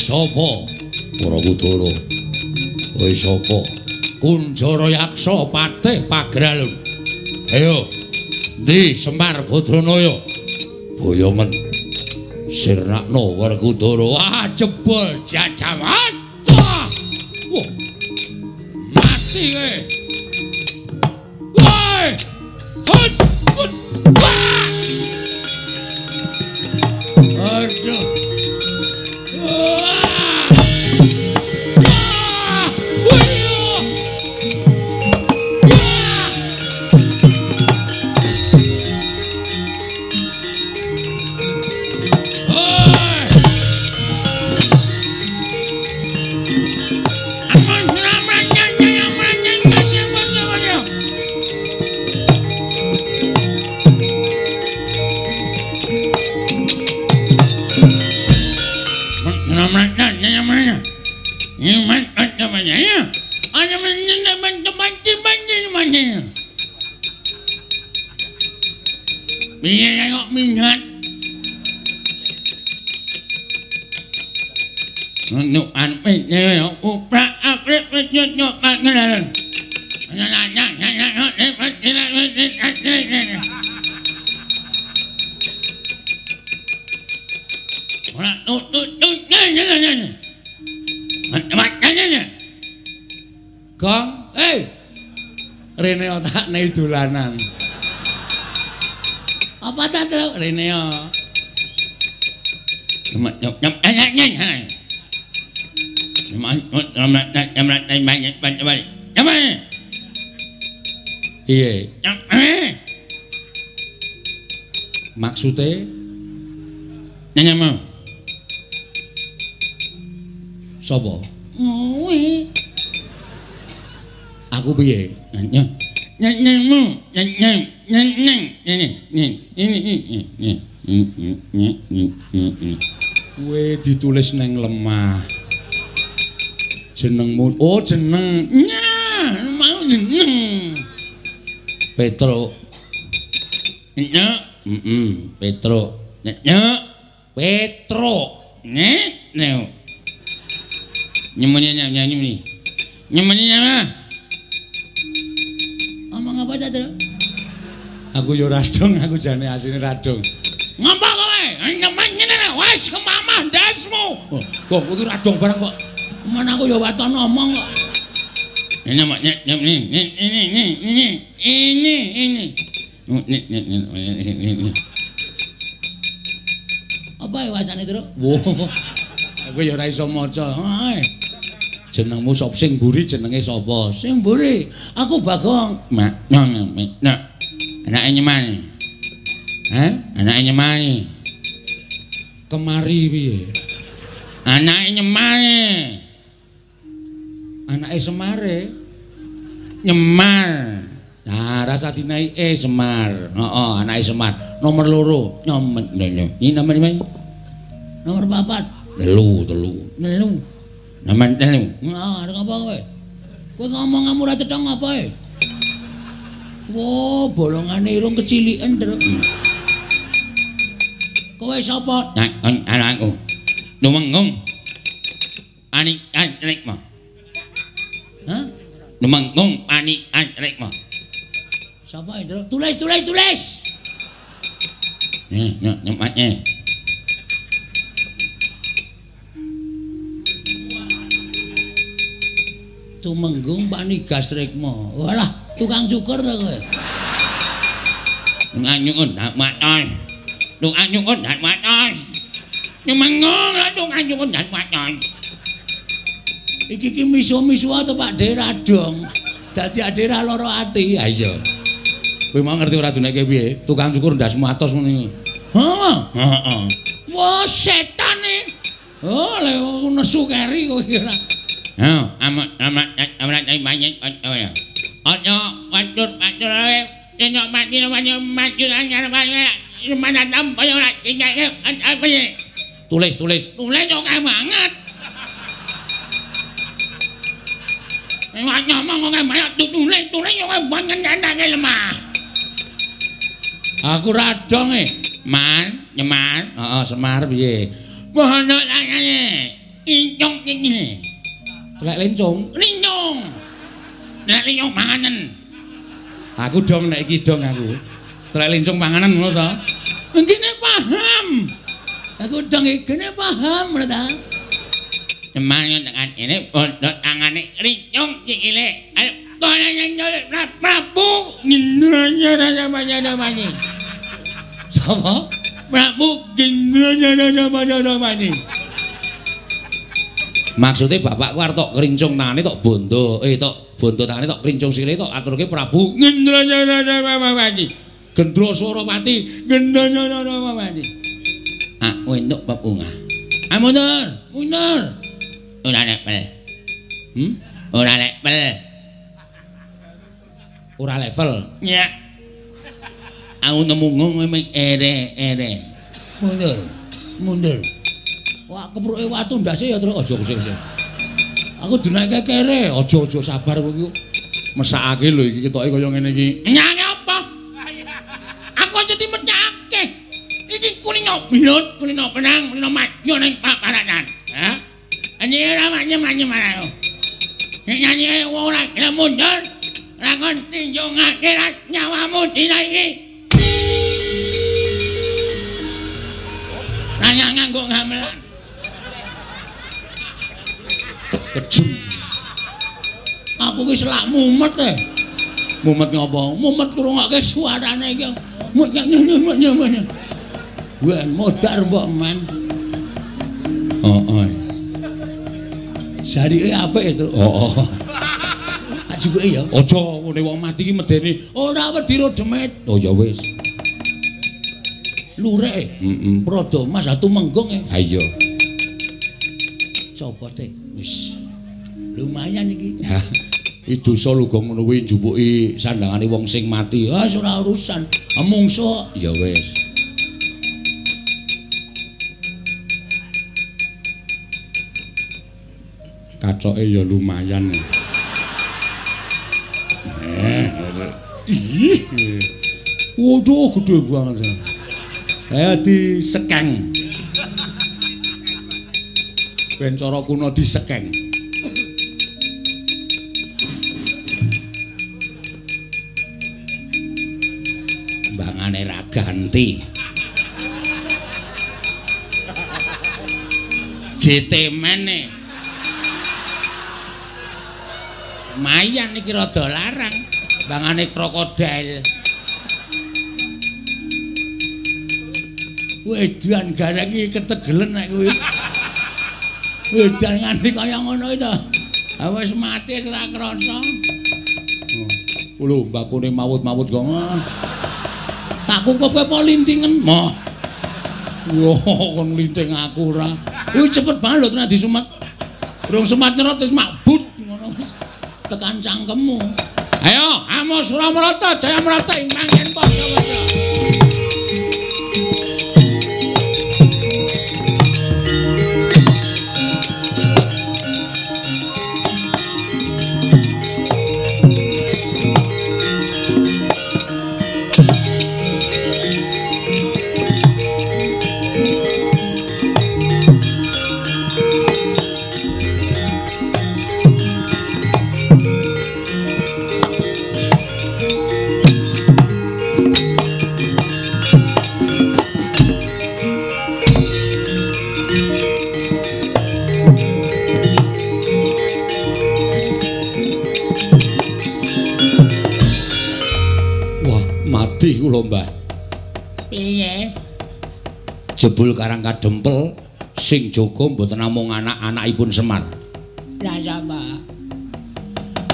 sapa? Werkudara. Kowe sapa? Kunjara Yaksa Patih Pagralun. Ayo. Ndi Semar Badranaya? Boyongen. Sirnakno Werkudara. Wah, jebol jajawan. Wah. Mati kowe. Woi. Hut. Hut. Wah. Aduh. Wah. Wah. Wih. Ya. Hoi. Gong, rene otakne dolanan. Apa ta, Truk? Rene yo. Piye? Maksude nyanyamu. Sapa? Kowe. Aku piye? Nyanyamu, nyanyang, nyanyang, ini. Kowe ditulis neng lemah. Jenengmu, oh jeneng. Nyah, mau jeneng. Petro. Nyah, Petro. Nyah, Petro. Nyeh, neo. Nyemunnya nyanyi. Nyemunnya mah. Ngomong apa ta, Tru? Aku yo radong, aku jane asine radong. Ngapa kowe? Nyemen ngene wis kemamah ndasmu. Kok iki radong barang kok. Men aku yo waton ngomong kok. Ini ini ini ini. Apa ya wacane, Tru? Wah. Aku ya ora iso maca. Jenengmu sapa? Sing mburi jenenge sapa? Sing mburi aku Bagong. Mak nang nak. Anake nyemani. Hah? Anake nyemani. Kemari piye? Anake nyemani. Anake Semare. Nyemar. Nah, rasa dinaike Semar. Heeh, anake Semar. Nomor 2. Nyomet. Ini nomor 5. Nomor 4. 3, 3. Nomor 3. Nah, arep apa kowe? Kowe ngomong ngamu ora cetha ngapa e? Wah, bolongane irung keciliken, Truk. Kowe sapa? Nah, anakku. Lumenggung. Ani Rikma. Hah? Lumenggung Ani Rikma. Sapa itu? Tulis, tulis, tulis. Nih, nyematnya. Tumenggung Panigas Rikma. Walah, tukang cukur ta kowe? Tukang nyukur ndak matos. Tukang nyukur ndak matos. Tumenggung lah tukang nyukur ndak matos. Iki ki misu-misu to Pak De radong. Dadi ade ra lara ati. Ha iya. Kowe mau ngerti ora duneke piye? Tukang cukur ndasmu atos ngono iki. Heeh. Heeh. Wah, setan e. Oh, lek nesu keri kowe ora. Heh, amat amat amat banyak apa. Ana watur watur ae yen mati mati mati mana tampa ora apa. Tulis tulis. Tulis oke banget. Ngomong oke banget tulis tulis oke banget nandake lemah. Aku radong e. Man, nyemar. Heeh, Semar piye? Wah, ana tangane. iki. Telek lencung. Lincung. Nek lincung panganen. Aku dong nek iki dong aku. Telek lencung panganan ngono to. Ngene paham. Aku dong iki paham ngono ta. Teman tekan ini bondo tangane rincung sikile. Ayo kono nyolek Prabu Gendra-nya-nya-nya-nya. Sapa? Prabu Gendra-nya-nya-nya-nya. Maksude bapakku arep tok krincung tangane tok bondo, tok bondo tangane tok krincung sikile tok aturke Prabu Gendra-nya-nya-nya-nya. Gendra Surawati, Gendra-nya-nya-nya-nya. Aku entuk bebungah. Ah mundur, mundur. Ora level. Ora level. Ora level. Ya. Aku nemu ngono ere-ere. Mundur. Mundur. Wah, kepruke watu ndase ya terus aja kusik-kusik. Aku dinaike kere, aja-aja sabar kowe iki. Mesakake lho iki ketoke kaya ngene iki. Nyane apa? Aku aja dimecake. Iki kulino belut, kulino benang, kulino madya ning paparanan. Hah? Anjir ora manyem-manyem marang. Nek nyanyi wong ora gelem mundur, lakon tinjung akhirat nyawamu dina iki. Nanya nganggo gamelan. Kejem. Aku ki selak mumet e. Mumet ngopo? Mumet ngrungokke suarane iki. Mumet. Ben modar mbok men. Heeh. Jarike apik itu. Heeh. Ajuke ya. Aja ngene wong mati iki medeni. Ora wedi ro demit. Oh ya wis. Lurek. Heeh. Prada Mas Tumenggung e. Ha iya. Copote wis. Lumayan iki. Ha. Iki dosa lho gong ngono kuwi njupuki sandangane wong sing mati. Ah ora urusan. Mungsuh. Ya wis. Katoke ya lumayan. Ih. Waduh gede banget. Disekeng. Ben cara kuno disekeng. Mbangane ra ganti. JT mene. Lumayan iki rada larang, bangane krokodil. Wedan gareng iki ketegelen nek kuwi. Wedan nganti kaya ngono iki to. Ha wis mati wis ora krasa. Lho mbakune mawut-mawut kok. Tak kukupke apa lintingen? Moh. Yo kon linting aku ora. Kuwi cepet banget lho tenan disumet. Durung semat nyerot wis makbut ngono wis. Tekan cangkemmu. Ayo, amo Suramarata, Jayamarata ing manggen padha-padha. Kula Mbah. Piye? Jebul Karang Kadempel sing jaga mboten namung anak-anakipun Semar. Lah sapa?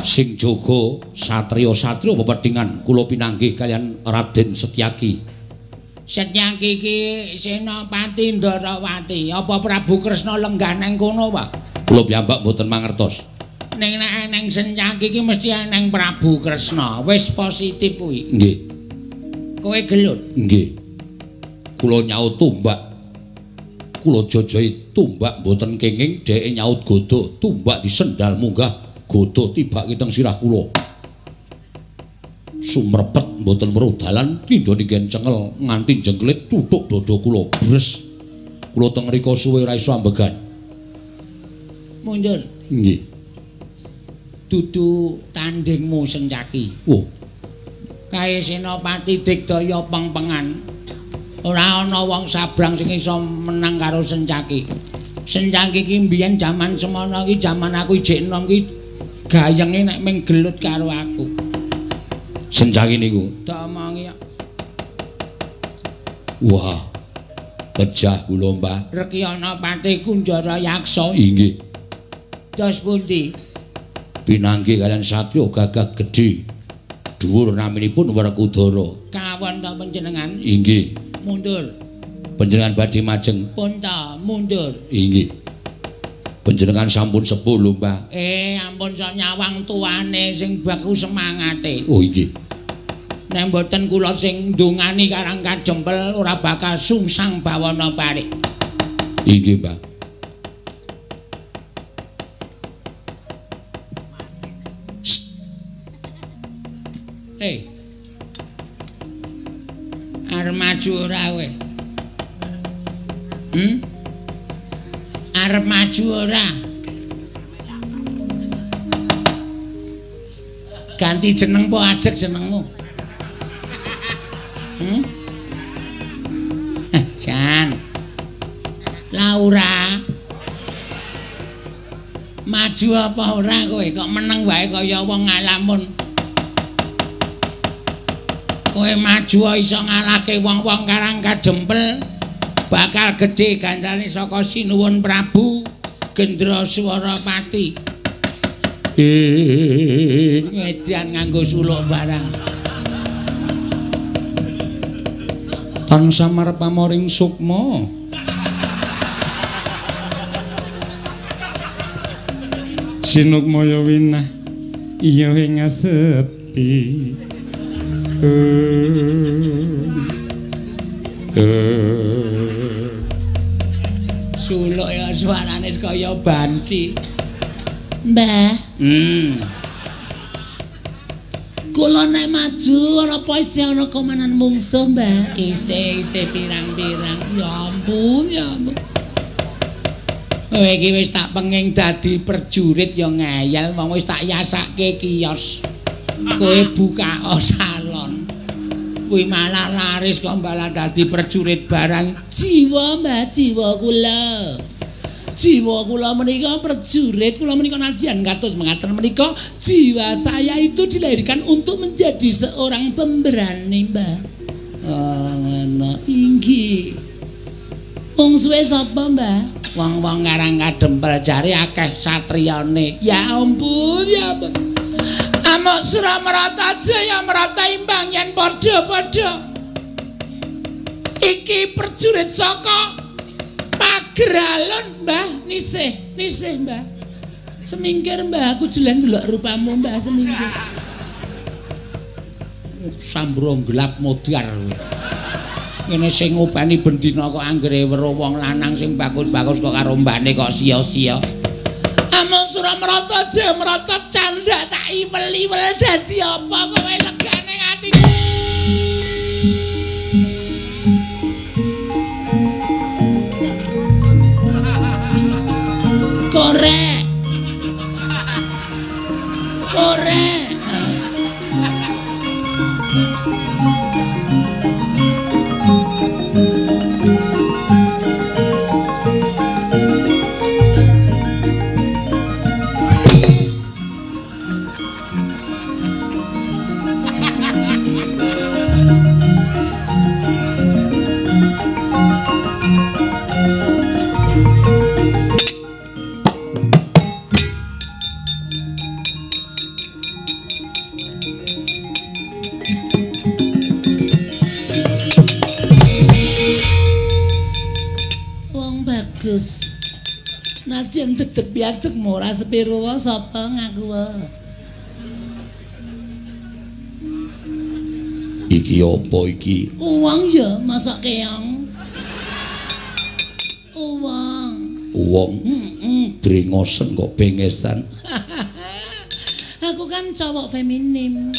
Sing jaga satriya-satriya pepedhingan kula pinanggih kaliyan Raden Setyaki. Setyaki iki Senopati Ndarawati. Apa Prabu Kresna lenggah nang kono, Pak? Kula piyambak mboten mangertos. Ning nek eneng Setyaki iki mesti eneng Prabu Kresna. Wis positif kuwi. Nggih. Kowe gelut? Nggih. Kula nyaut tombak. Kula jajahi tombak mboten kenging, dheke nyaut godha, tombak disendal munggah, godha tibake teng sirah kula. Sumrepet mboten weruh dalan, tindha ninggen cengel nganti jengklit tutuk dada kula bres. Kula teng mriku suwe ora iso ambegan. Mundur. Nggih. Dudu tandingmu Sencaki. Oh. Kae Senopati Digdaya pengpengan. Ora ana wong sabrang sing iso menang karo Sencaki. Sencaki iki mbiyen jaman semono iki jaman aku ijek enom iki gayenge nek ming gelut karo aku. Sencaki niku tak omongi. Wah. Pejah kula, Mbah. Rekyana Patih Kunjara Yaksa. Inggih. Dos pundi? Pinanggih kalian satya gagah gedhe. Dhuwur naminipun Werkudara. Kawon ta panjenengan? Inggih. Mundur. Panjenengan badhe majeng. Pun ta, mundur. Inggih. Panjenengan sampun sepuh lho, Mbah. Ampun sok nyawang tuane sing baku semangate. Oh, inggih. Nek mboten kula sing ndongani Karang Kadempel ora bakal sungsang bawana parik. Inggih, Mbah. Hei. Arep maju ora kowe? Arep maju ora? Ganti jeneng po ajeg jenengmu? Jan. Laura. Maju apa ora kowe? Kok meneng wae kaya wong ngalamun. Kowe maju iso ngalahke wong-wong Karang Kadempel. Bakal gedhe ganjarane saka Sinuwun Prabu Gendra Swarapati. Ngedan nganggo suluk barang. Tan samar pamoring sukma. Sinukmaya winah iya ing sepi. Suluk ya suarane kaya banci. Mbah. Kula nek maju ana apa isih ana komanan mungsuh, Mbah? Isih pirang-pirang. Ya ampun, ya ampun. Kowe iki wis tak penging dadi prajurit ya ngeyel, wong wis tak yasake kios. Kowe buka salon. Kuwi malah laris kok malah dadi prajurit barang. Jiwa, Mbah, jiwa kula. Jiwa kula menika prajurit, kula menika nadyan kados mengaten menika jiwa saya itu dilahirkan untuk menjadi seorang pemberani, Mbah. Oh, ngono. Inggih. Mungsuhe sapa, Mbah? Wong-wong Karang Kadempel jare akeh satriyane. Ya ampun, ya ampun. Amok Suramarata Jaya Marata imbang yen padha-padha. Iki prajurit saka Pageralon, Mbah, nisih, nisih, Mbah. Semingkir, Mbah, aku jelen ndelok rupamu, Mbah, semingkir. Sambro gelap modar. Ngene sing ngopeni bendina kok anggere weruh wong lanang sing bagus-bagus kok karo mbane kok sia-sia. Amung Suramarata Jamarata candhak tak iwel-iwel dadi apa kowe legane atiku. Korek. Korek. Nadyan dedeg piadeg ora sepiro wae sapa ngaku wae. Iki apa iki? Uwong ya, masak keong. Uwong. Uwong. Heeh. Drengosen kok bengesan. Aku kan cowok feminim.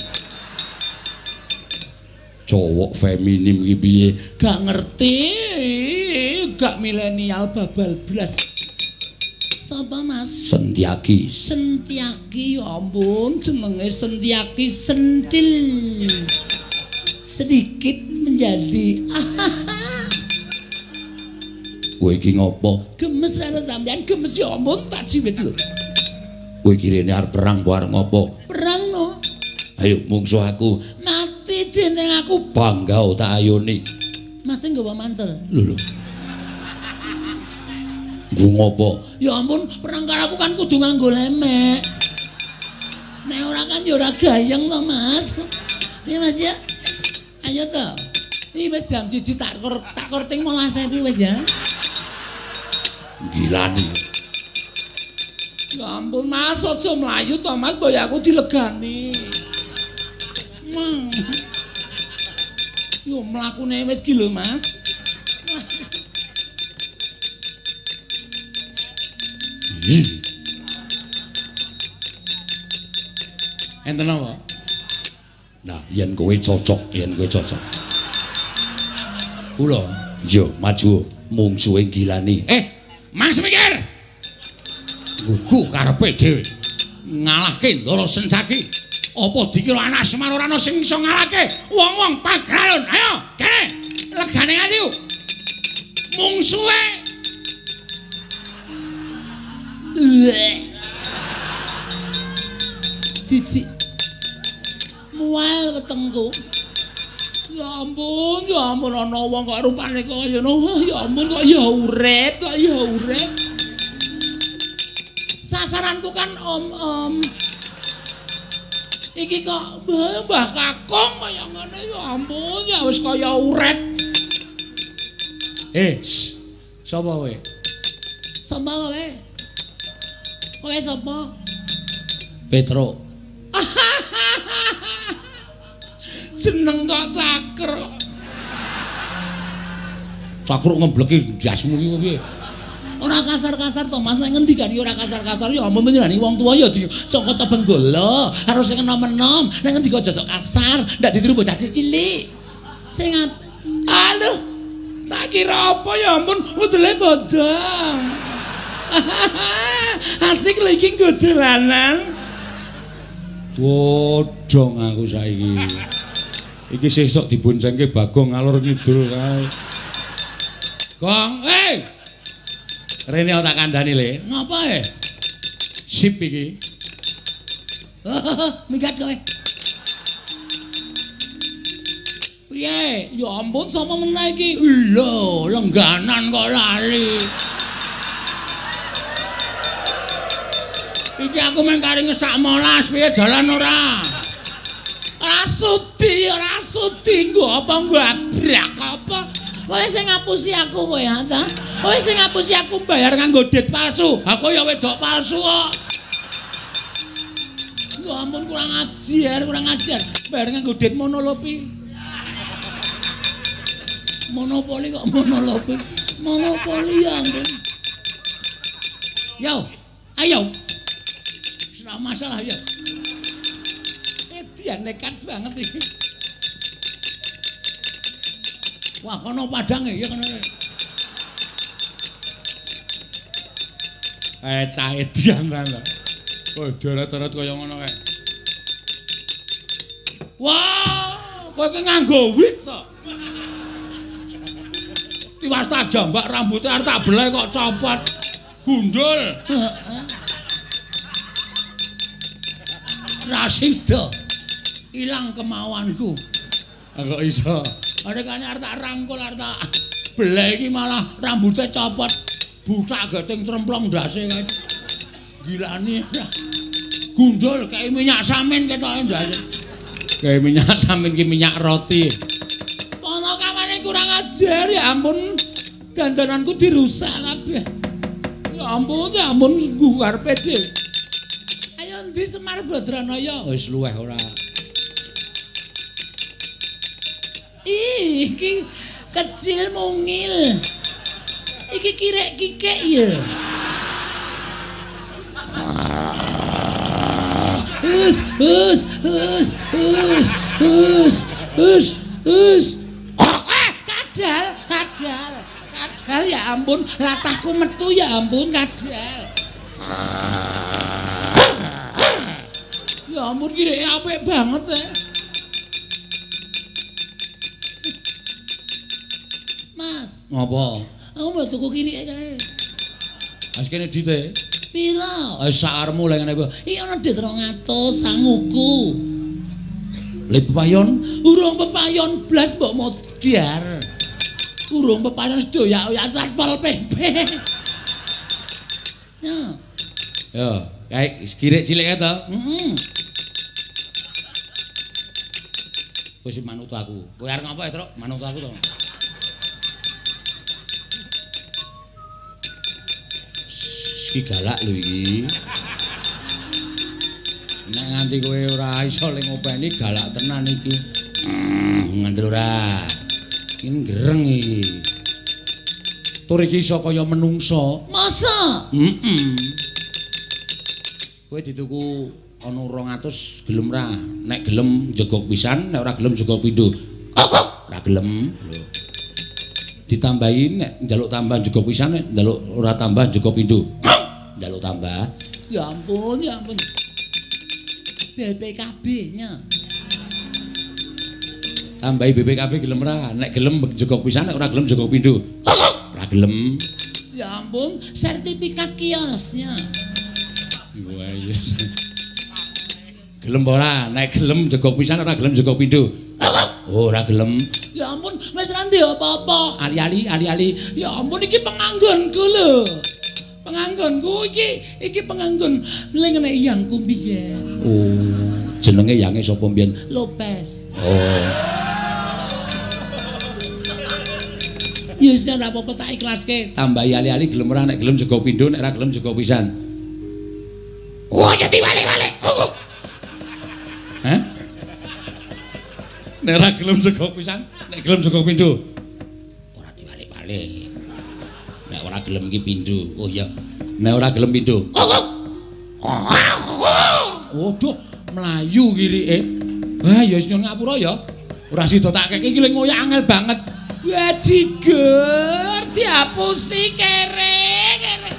Cowok feminim iki piye? Gak ngerti, gak milenial babal blas. Sapa, Mas? Sentiaki. Sentiaki, ya ampun, jenenge Sentiaki sentil. Sedikit menjadi. Kowe iki ngopo? Gemes karo sampean, gemes ya ampun tak jiwit lho. Kowe iki rene arep perang apa arep ngopo? Perang no. Ayo mungsuh aku. Mati dening aku. Bangga tak ayoni. Mas sing nggawa mantel. Lho lho. Nggo ngopo? Ya ampun, perang karo aku kan kudu nganggo lemek. Nek ora kan ya ora gayeng to, Mas. Ya Mas ya. Ayo to. Iki wis jam 1 tak korting 15.000 wis ya. Gilani. Ya ampun Mas, aja mlayu to Mas, boy aku dilegani. Yo mlakune wis ki lho Mas. Enten apa? Nah, yen kowe cocok, yen kowe cocok. Kula, yo maju mungsuhe Gilani. Mang Semikir. Gugu karepe dhewe. Ngalahke Ndara Sencaki. Apa dikira anak Semar ora ana sing iso ngalahke wong-wong Pagralon? Ayo, kene. Legane atiku. Mungsuhe. Siji. Mual wetengku. Ya ampun ana wong kok rupane kaya ngono. Ya ampun kok ya urip, kok ya urip. Sasaranku kan om-om. Iki kok Mbah Kakung kaya ngene ya ampun, ya wis kaya uret. Sapa kowe? Sapa kowe? Kowe sapa? Petro. Jeneng kok cakruk. Cakruk ngembleki ndasmu iki piye? Ora kasar-kasar to Mas, nek ngendikan ora kasar-kasar ya ampun nyenani wong tuwa ya dicokot benggala, harus sing enom-enom, nek ngendika aja sok kasar, ndak ditiru bocah cilik. Sing aduh, tak kira apa ya ampun, udele bodong. Asik lho iki nggo dolanan. Bodong aku saiki. Iki sesuk diboncengke Bagong ngalor ngidul kae. Gong, Rene tak kandhani le. Ngapa e? Sip iki. Minggat kowe. Piye? Ya ampun sapa meneh iki? Lho, lengganan kok lali. Iki aku mung kari ngesak molas, piye jalan ora? Ora sudi, ora sudi nggo apa ngabrak apa? Kowe sing ngapusi aku kowe ha ta? Kowe sing ngapusi aku bayar nganggo dit palsu. Aku ya wedok palsu kok. Ya ampun kurang ajar, kurang ajar. Bayar nganggo dit monolopi. Monopoli kok monolopi. Monopoli ya ampun. Yo, ayo. Ora masalah ya. Dia nekat banget iki. Wah, kono padange ya kono. Cah edian ta. Oh, deret-deret kaya ngono kae. Wah, kowe iki nganggo wig to. Tiwas tak jambak rambute arep tak beleh kok copot. Gundul. Heeh. Ra sida. Ilang kemauanku. Kok iso? Arekane arep tak rangkul arep tak beleh iki malah rambute copot. Bucak geting tremplong ndase kae. Gilani. Gundul kae minyak samin ketoke ndase. Kae minyak samin ki minyak roti. Pono kawane kurang ajar ya ampun. Dandananku dirusak kabeh. Ya ampun nggo karepe dhewe. Ayo ndi Semar Badranaya? Wis luweh ora. Iki kecil mungil. Iki kirek kikek ya. Hus hus hus hus hus hus hus. Kadal, kadal, kadal ya ampun, latahku metu ya ampun kadal. Ya ampun kirike apik banget e. Mas, ngopo? Aku mau tuku kirike kae. Mas kene dite. Pira? Sakarmu lek ngene kuwi. Iki ana dit 200 sanguku. Le pepayon, urung pepayon blas mbok modar. Urung pepayon sedoyak-oyak Satpol PP. Ya. Yo, kae kirik cilik kae to? Heeh. Kowe sing manut aku. Kowe arep ngopo, Truk? Manut aku to. Iki galak lho iki. Nek nganti kowe ora iso le ngopeni galak tenan iki. Ngandel ora. Iki gereng iki. Tur iki iso kaya menungso. Masa? Heeh. Kowe dituku ana 200 gelem ra? Nek gelem jegok pisan, nek ora gelem jegok pindho. Ora gelem. Lho. Ditambahi nek njaluk tambah jegok pisan, nek njaluk ora tambah jegok pindho. Njaluk tambah. Ya ampun, ya ampun. BPKB-nya. Tambahi BPKB gelem ra? Nek gelem jegok pisan, nek ora gelem jegok pindho. Ora gelem. Ya ampun, sertifikat kiosnya. Wah, iya. Gelem ora? Nek gelem jegok pisan, ora gelem jegok pindho. Oh, ora gelem. Ya ampun, wis ra ndek apa-apa. Ali-ali, ali-ali. Ya ampun, iki penganggonku lho. Penganggonku iki, iki penganggon lengene yangku biyen. Oh, jenenge yange sapa mbiyen? Lopez. Oh. Ya wis ora apa-apa tak ikhlaske. Tambahi ali-ali gelem ora? Nek gelem jegok pindho, nek ora gelem jegok pisan. Wah, jadi wale-wale. Hah? Nek ora gelem jegok pisan, nek gelem jegok pindho. Ora diwalik-walik. Nek ora gelem iki pindho. Oh iya. Nek ora gelem pindho. Waduh, mlayu kirike. Wah, ya wis nyuwun ngapura ya. Ora sida tak keke iki lek ngoyak angel banget. Bajigur diapusi kere kere.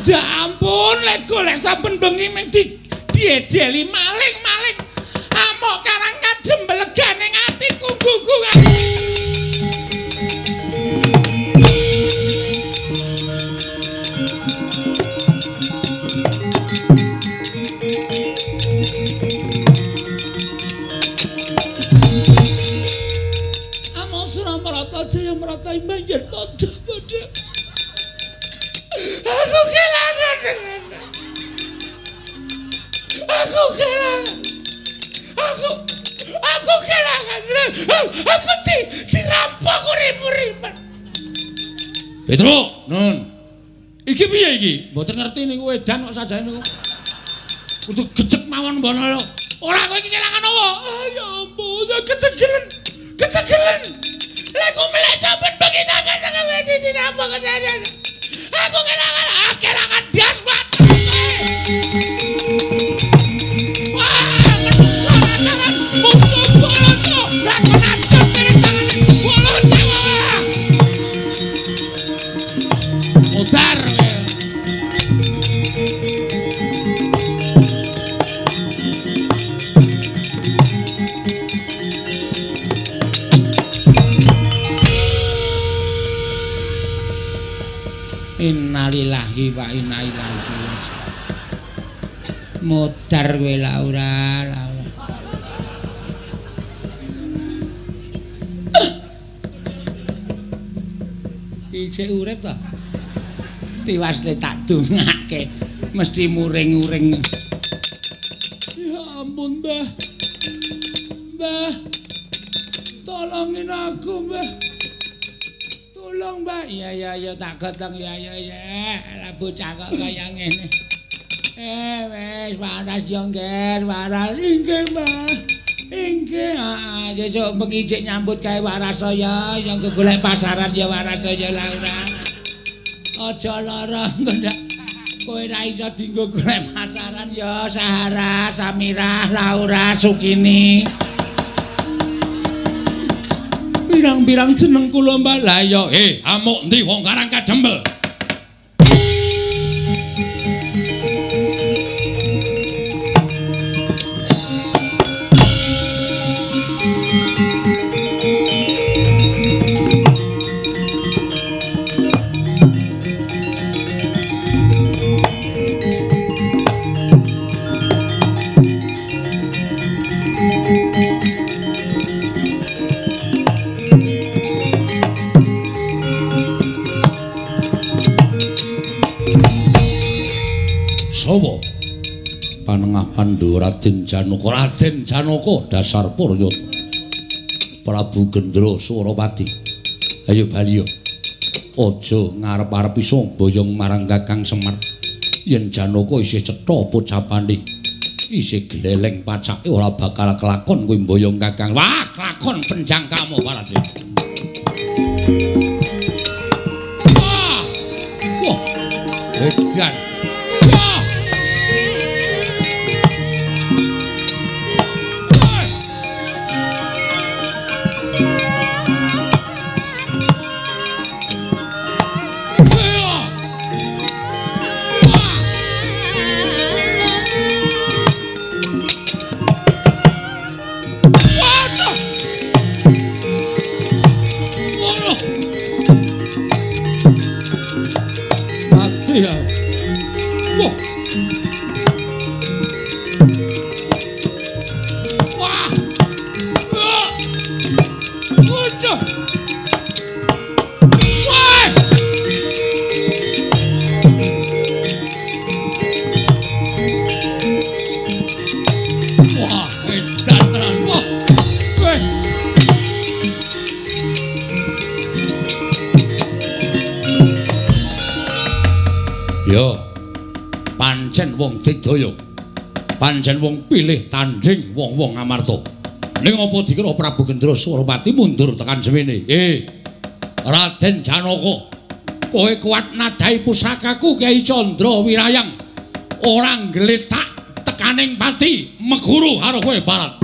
Ya ampun, lek golek saben bengi mung diedeli maling-maling. Amok karang kadem belegane atiku gugu. Amok Suramarata Jayamarata imbanjen padha-padha. Aku kelangan. Aku kelangan. Aku kelangan. Aku dirampok urip-uripan. Petro, nun. Iki piye iki? Mboten ngerti niku edan kok sajane niku. Kudu gecek mawon mbono lho. Ora kowe iki kelangan apa? Ah, ya ampun, ketegelen. Ketegelen. Lek ku melek saben bengi tangan tangan dirampok ketegelen. Aku kelangan, ah kelangan das, Pak. Wah, menungso musuh boloto, lakon acot kene tangan boloto. Modar. Innalillahi wa inna ilaihi raji'un. Modar kowe Laura, Laura. Isih urip to? Tiwas le tak dongake mesti muring-uring. Ya ampun, Mbah. Mbah. Tolongin aku, Mbah. Tolong, Mbak. Iya iya iya tak gotong ya ya ya. Lah bocah kok kaya ngene. Wis waras yo, Ngger, waras. Inggih, Mbah. Inggih, heeh, sesuk bengi jek nyambut gawe waras saya, yang golek pasaran ya waras saya Laura. Aja lara engko ndak. Kowe ra iso dienggo golek pasaran ya Sahara, Samirah, Laura, Sukini. Pirang-pirang jeneng kula Mbah. Lah ya, amuk ndi wong Karang Kadempel? Kosawa. Panengah Pandhawa Raden Janaka, Raden Janaka dasar Puryata. Prabu Gendra Surapati. Ayo bali yo. Aja ngarep-arep iso boyong marang Kakang Semar. Yen Janaka isih cetha pocapane, isih gleleng pacake ora bakal kelakon kuwi mboyong Kakang. Wah, kelakon penjangkamu Raden. Wah. Wah. Edan. Wah. Yo, pancen wong digdaya, pancen wong pilih tanding wong-wong Amarta. Ning apa dikira Prabu Gendra Surapati mundur tekan semene? Raden Janaka, kowe kuat nadhahi pusakaku Kyai Candra Wirayang. Ora nggletak tekaning pati meguru karo kowe Barat.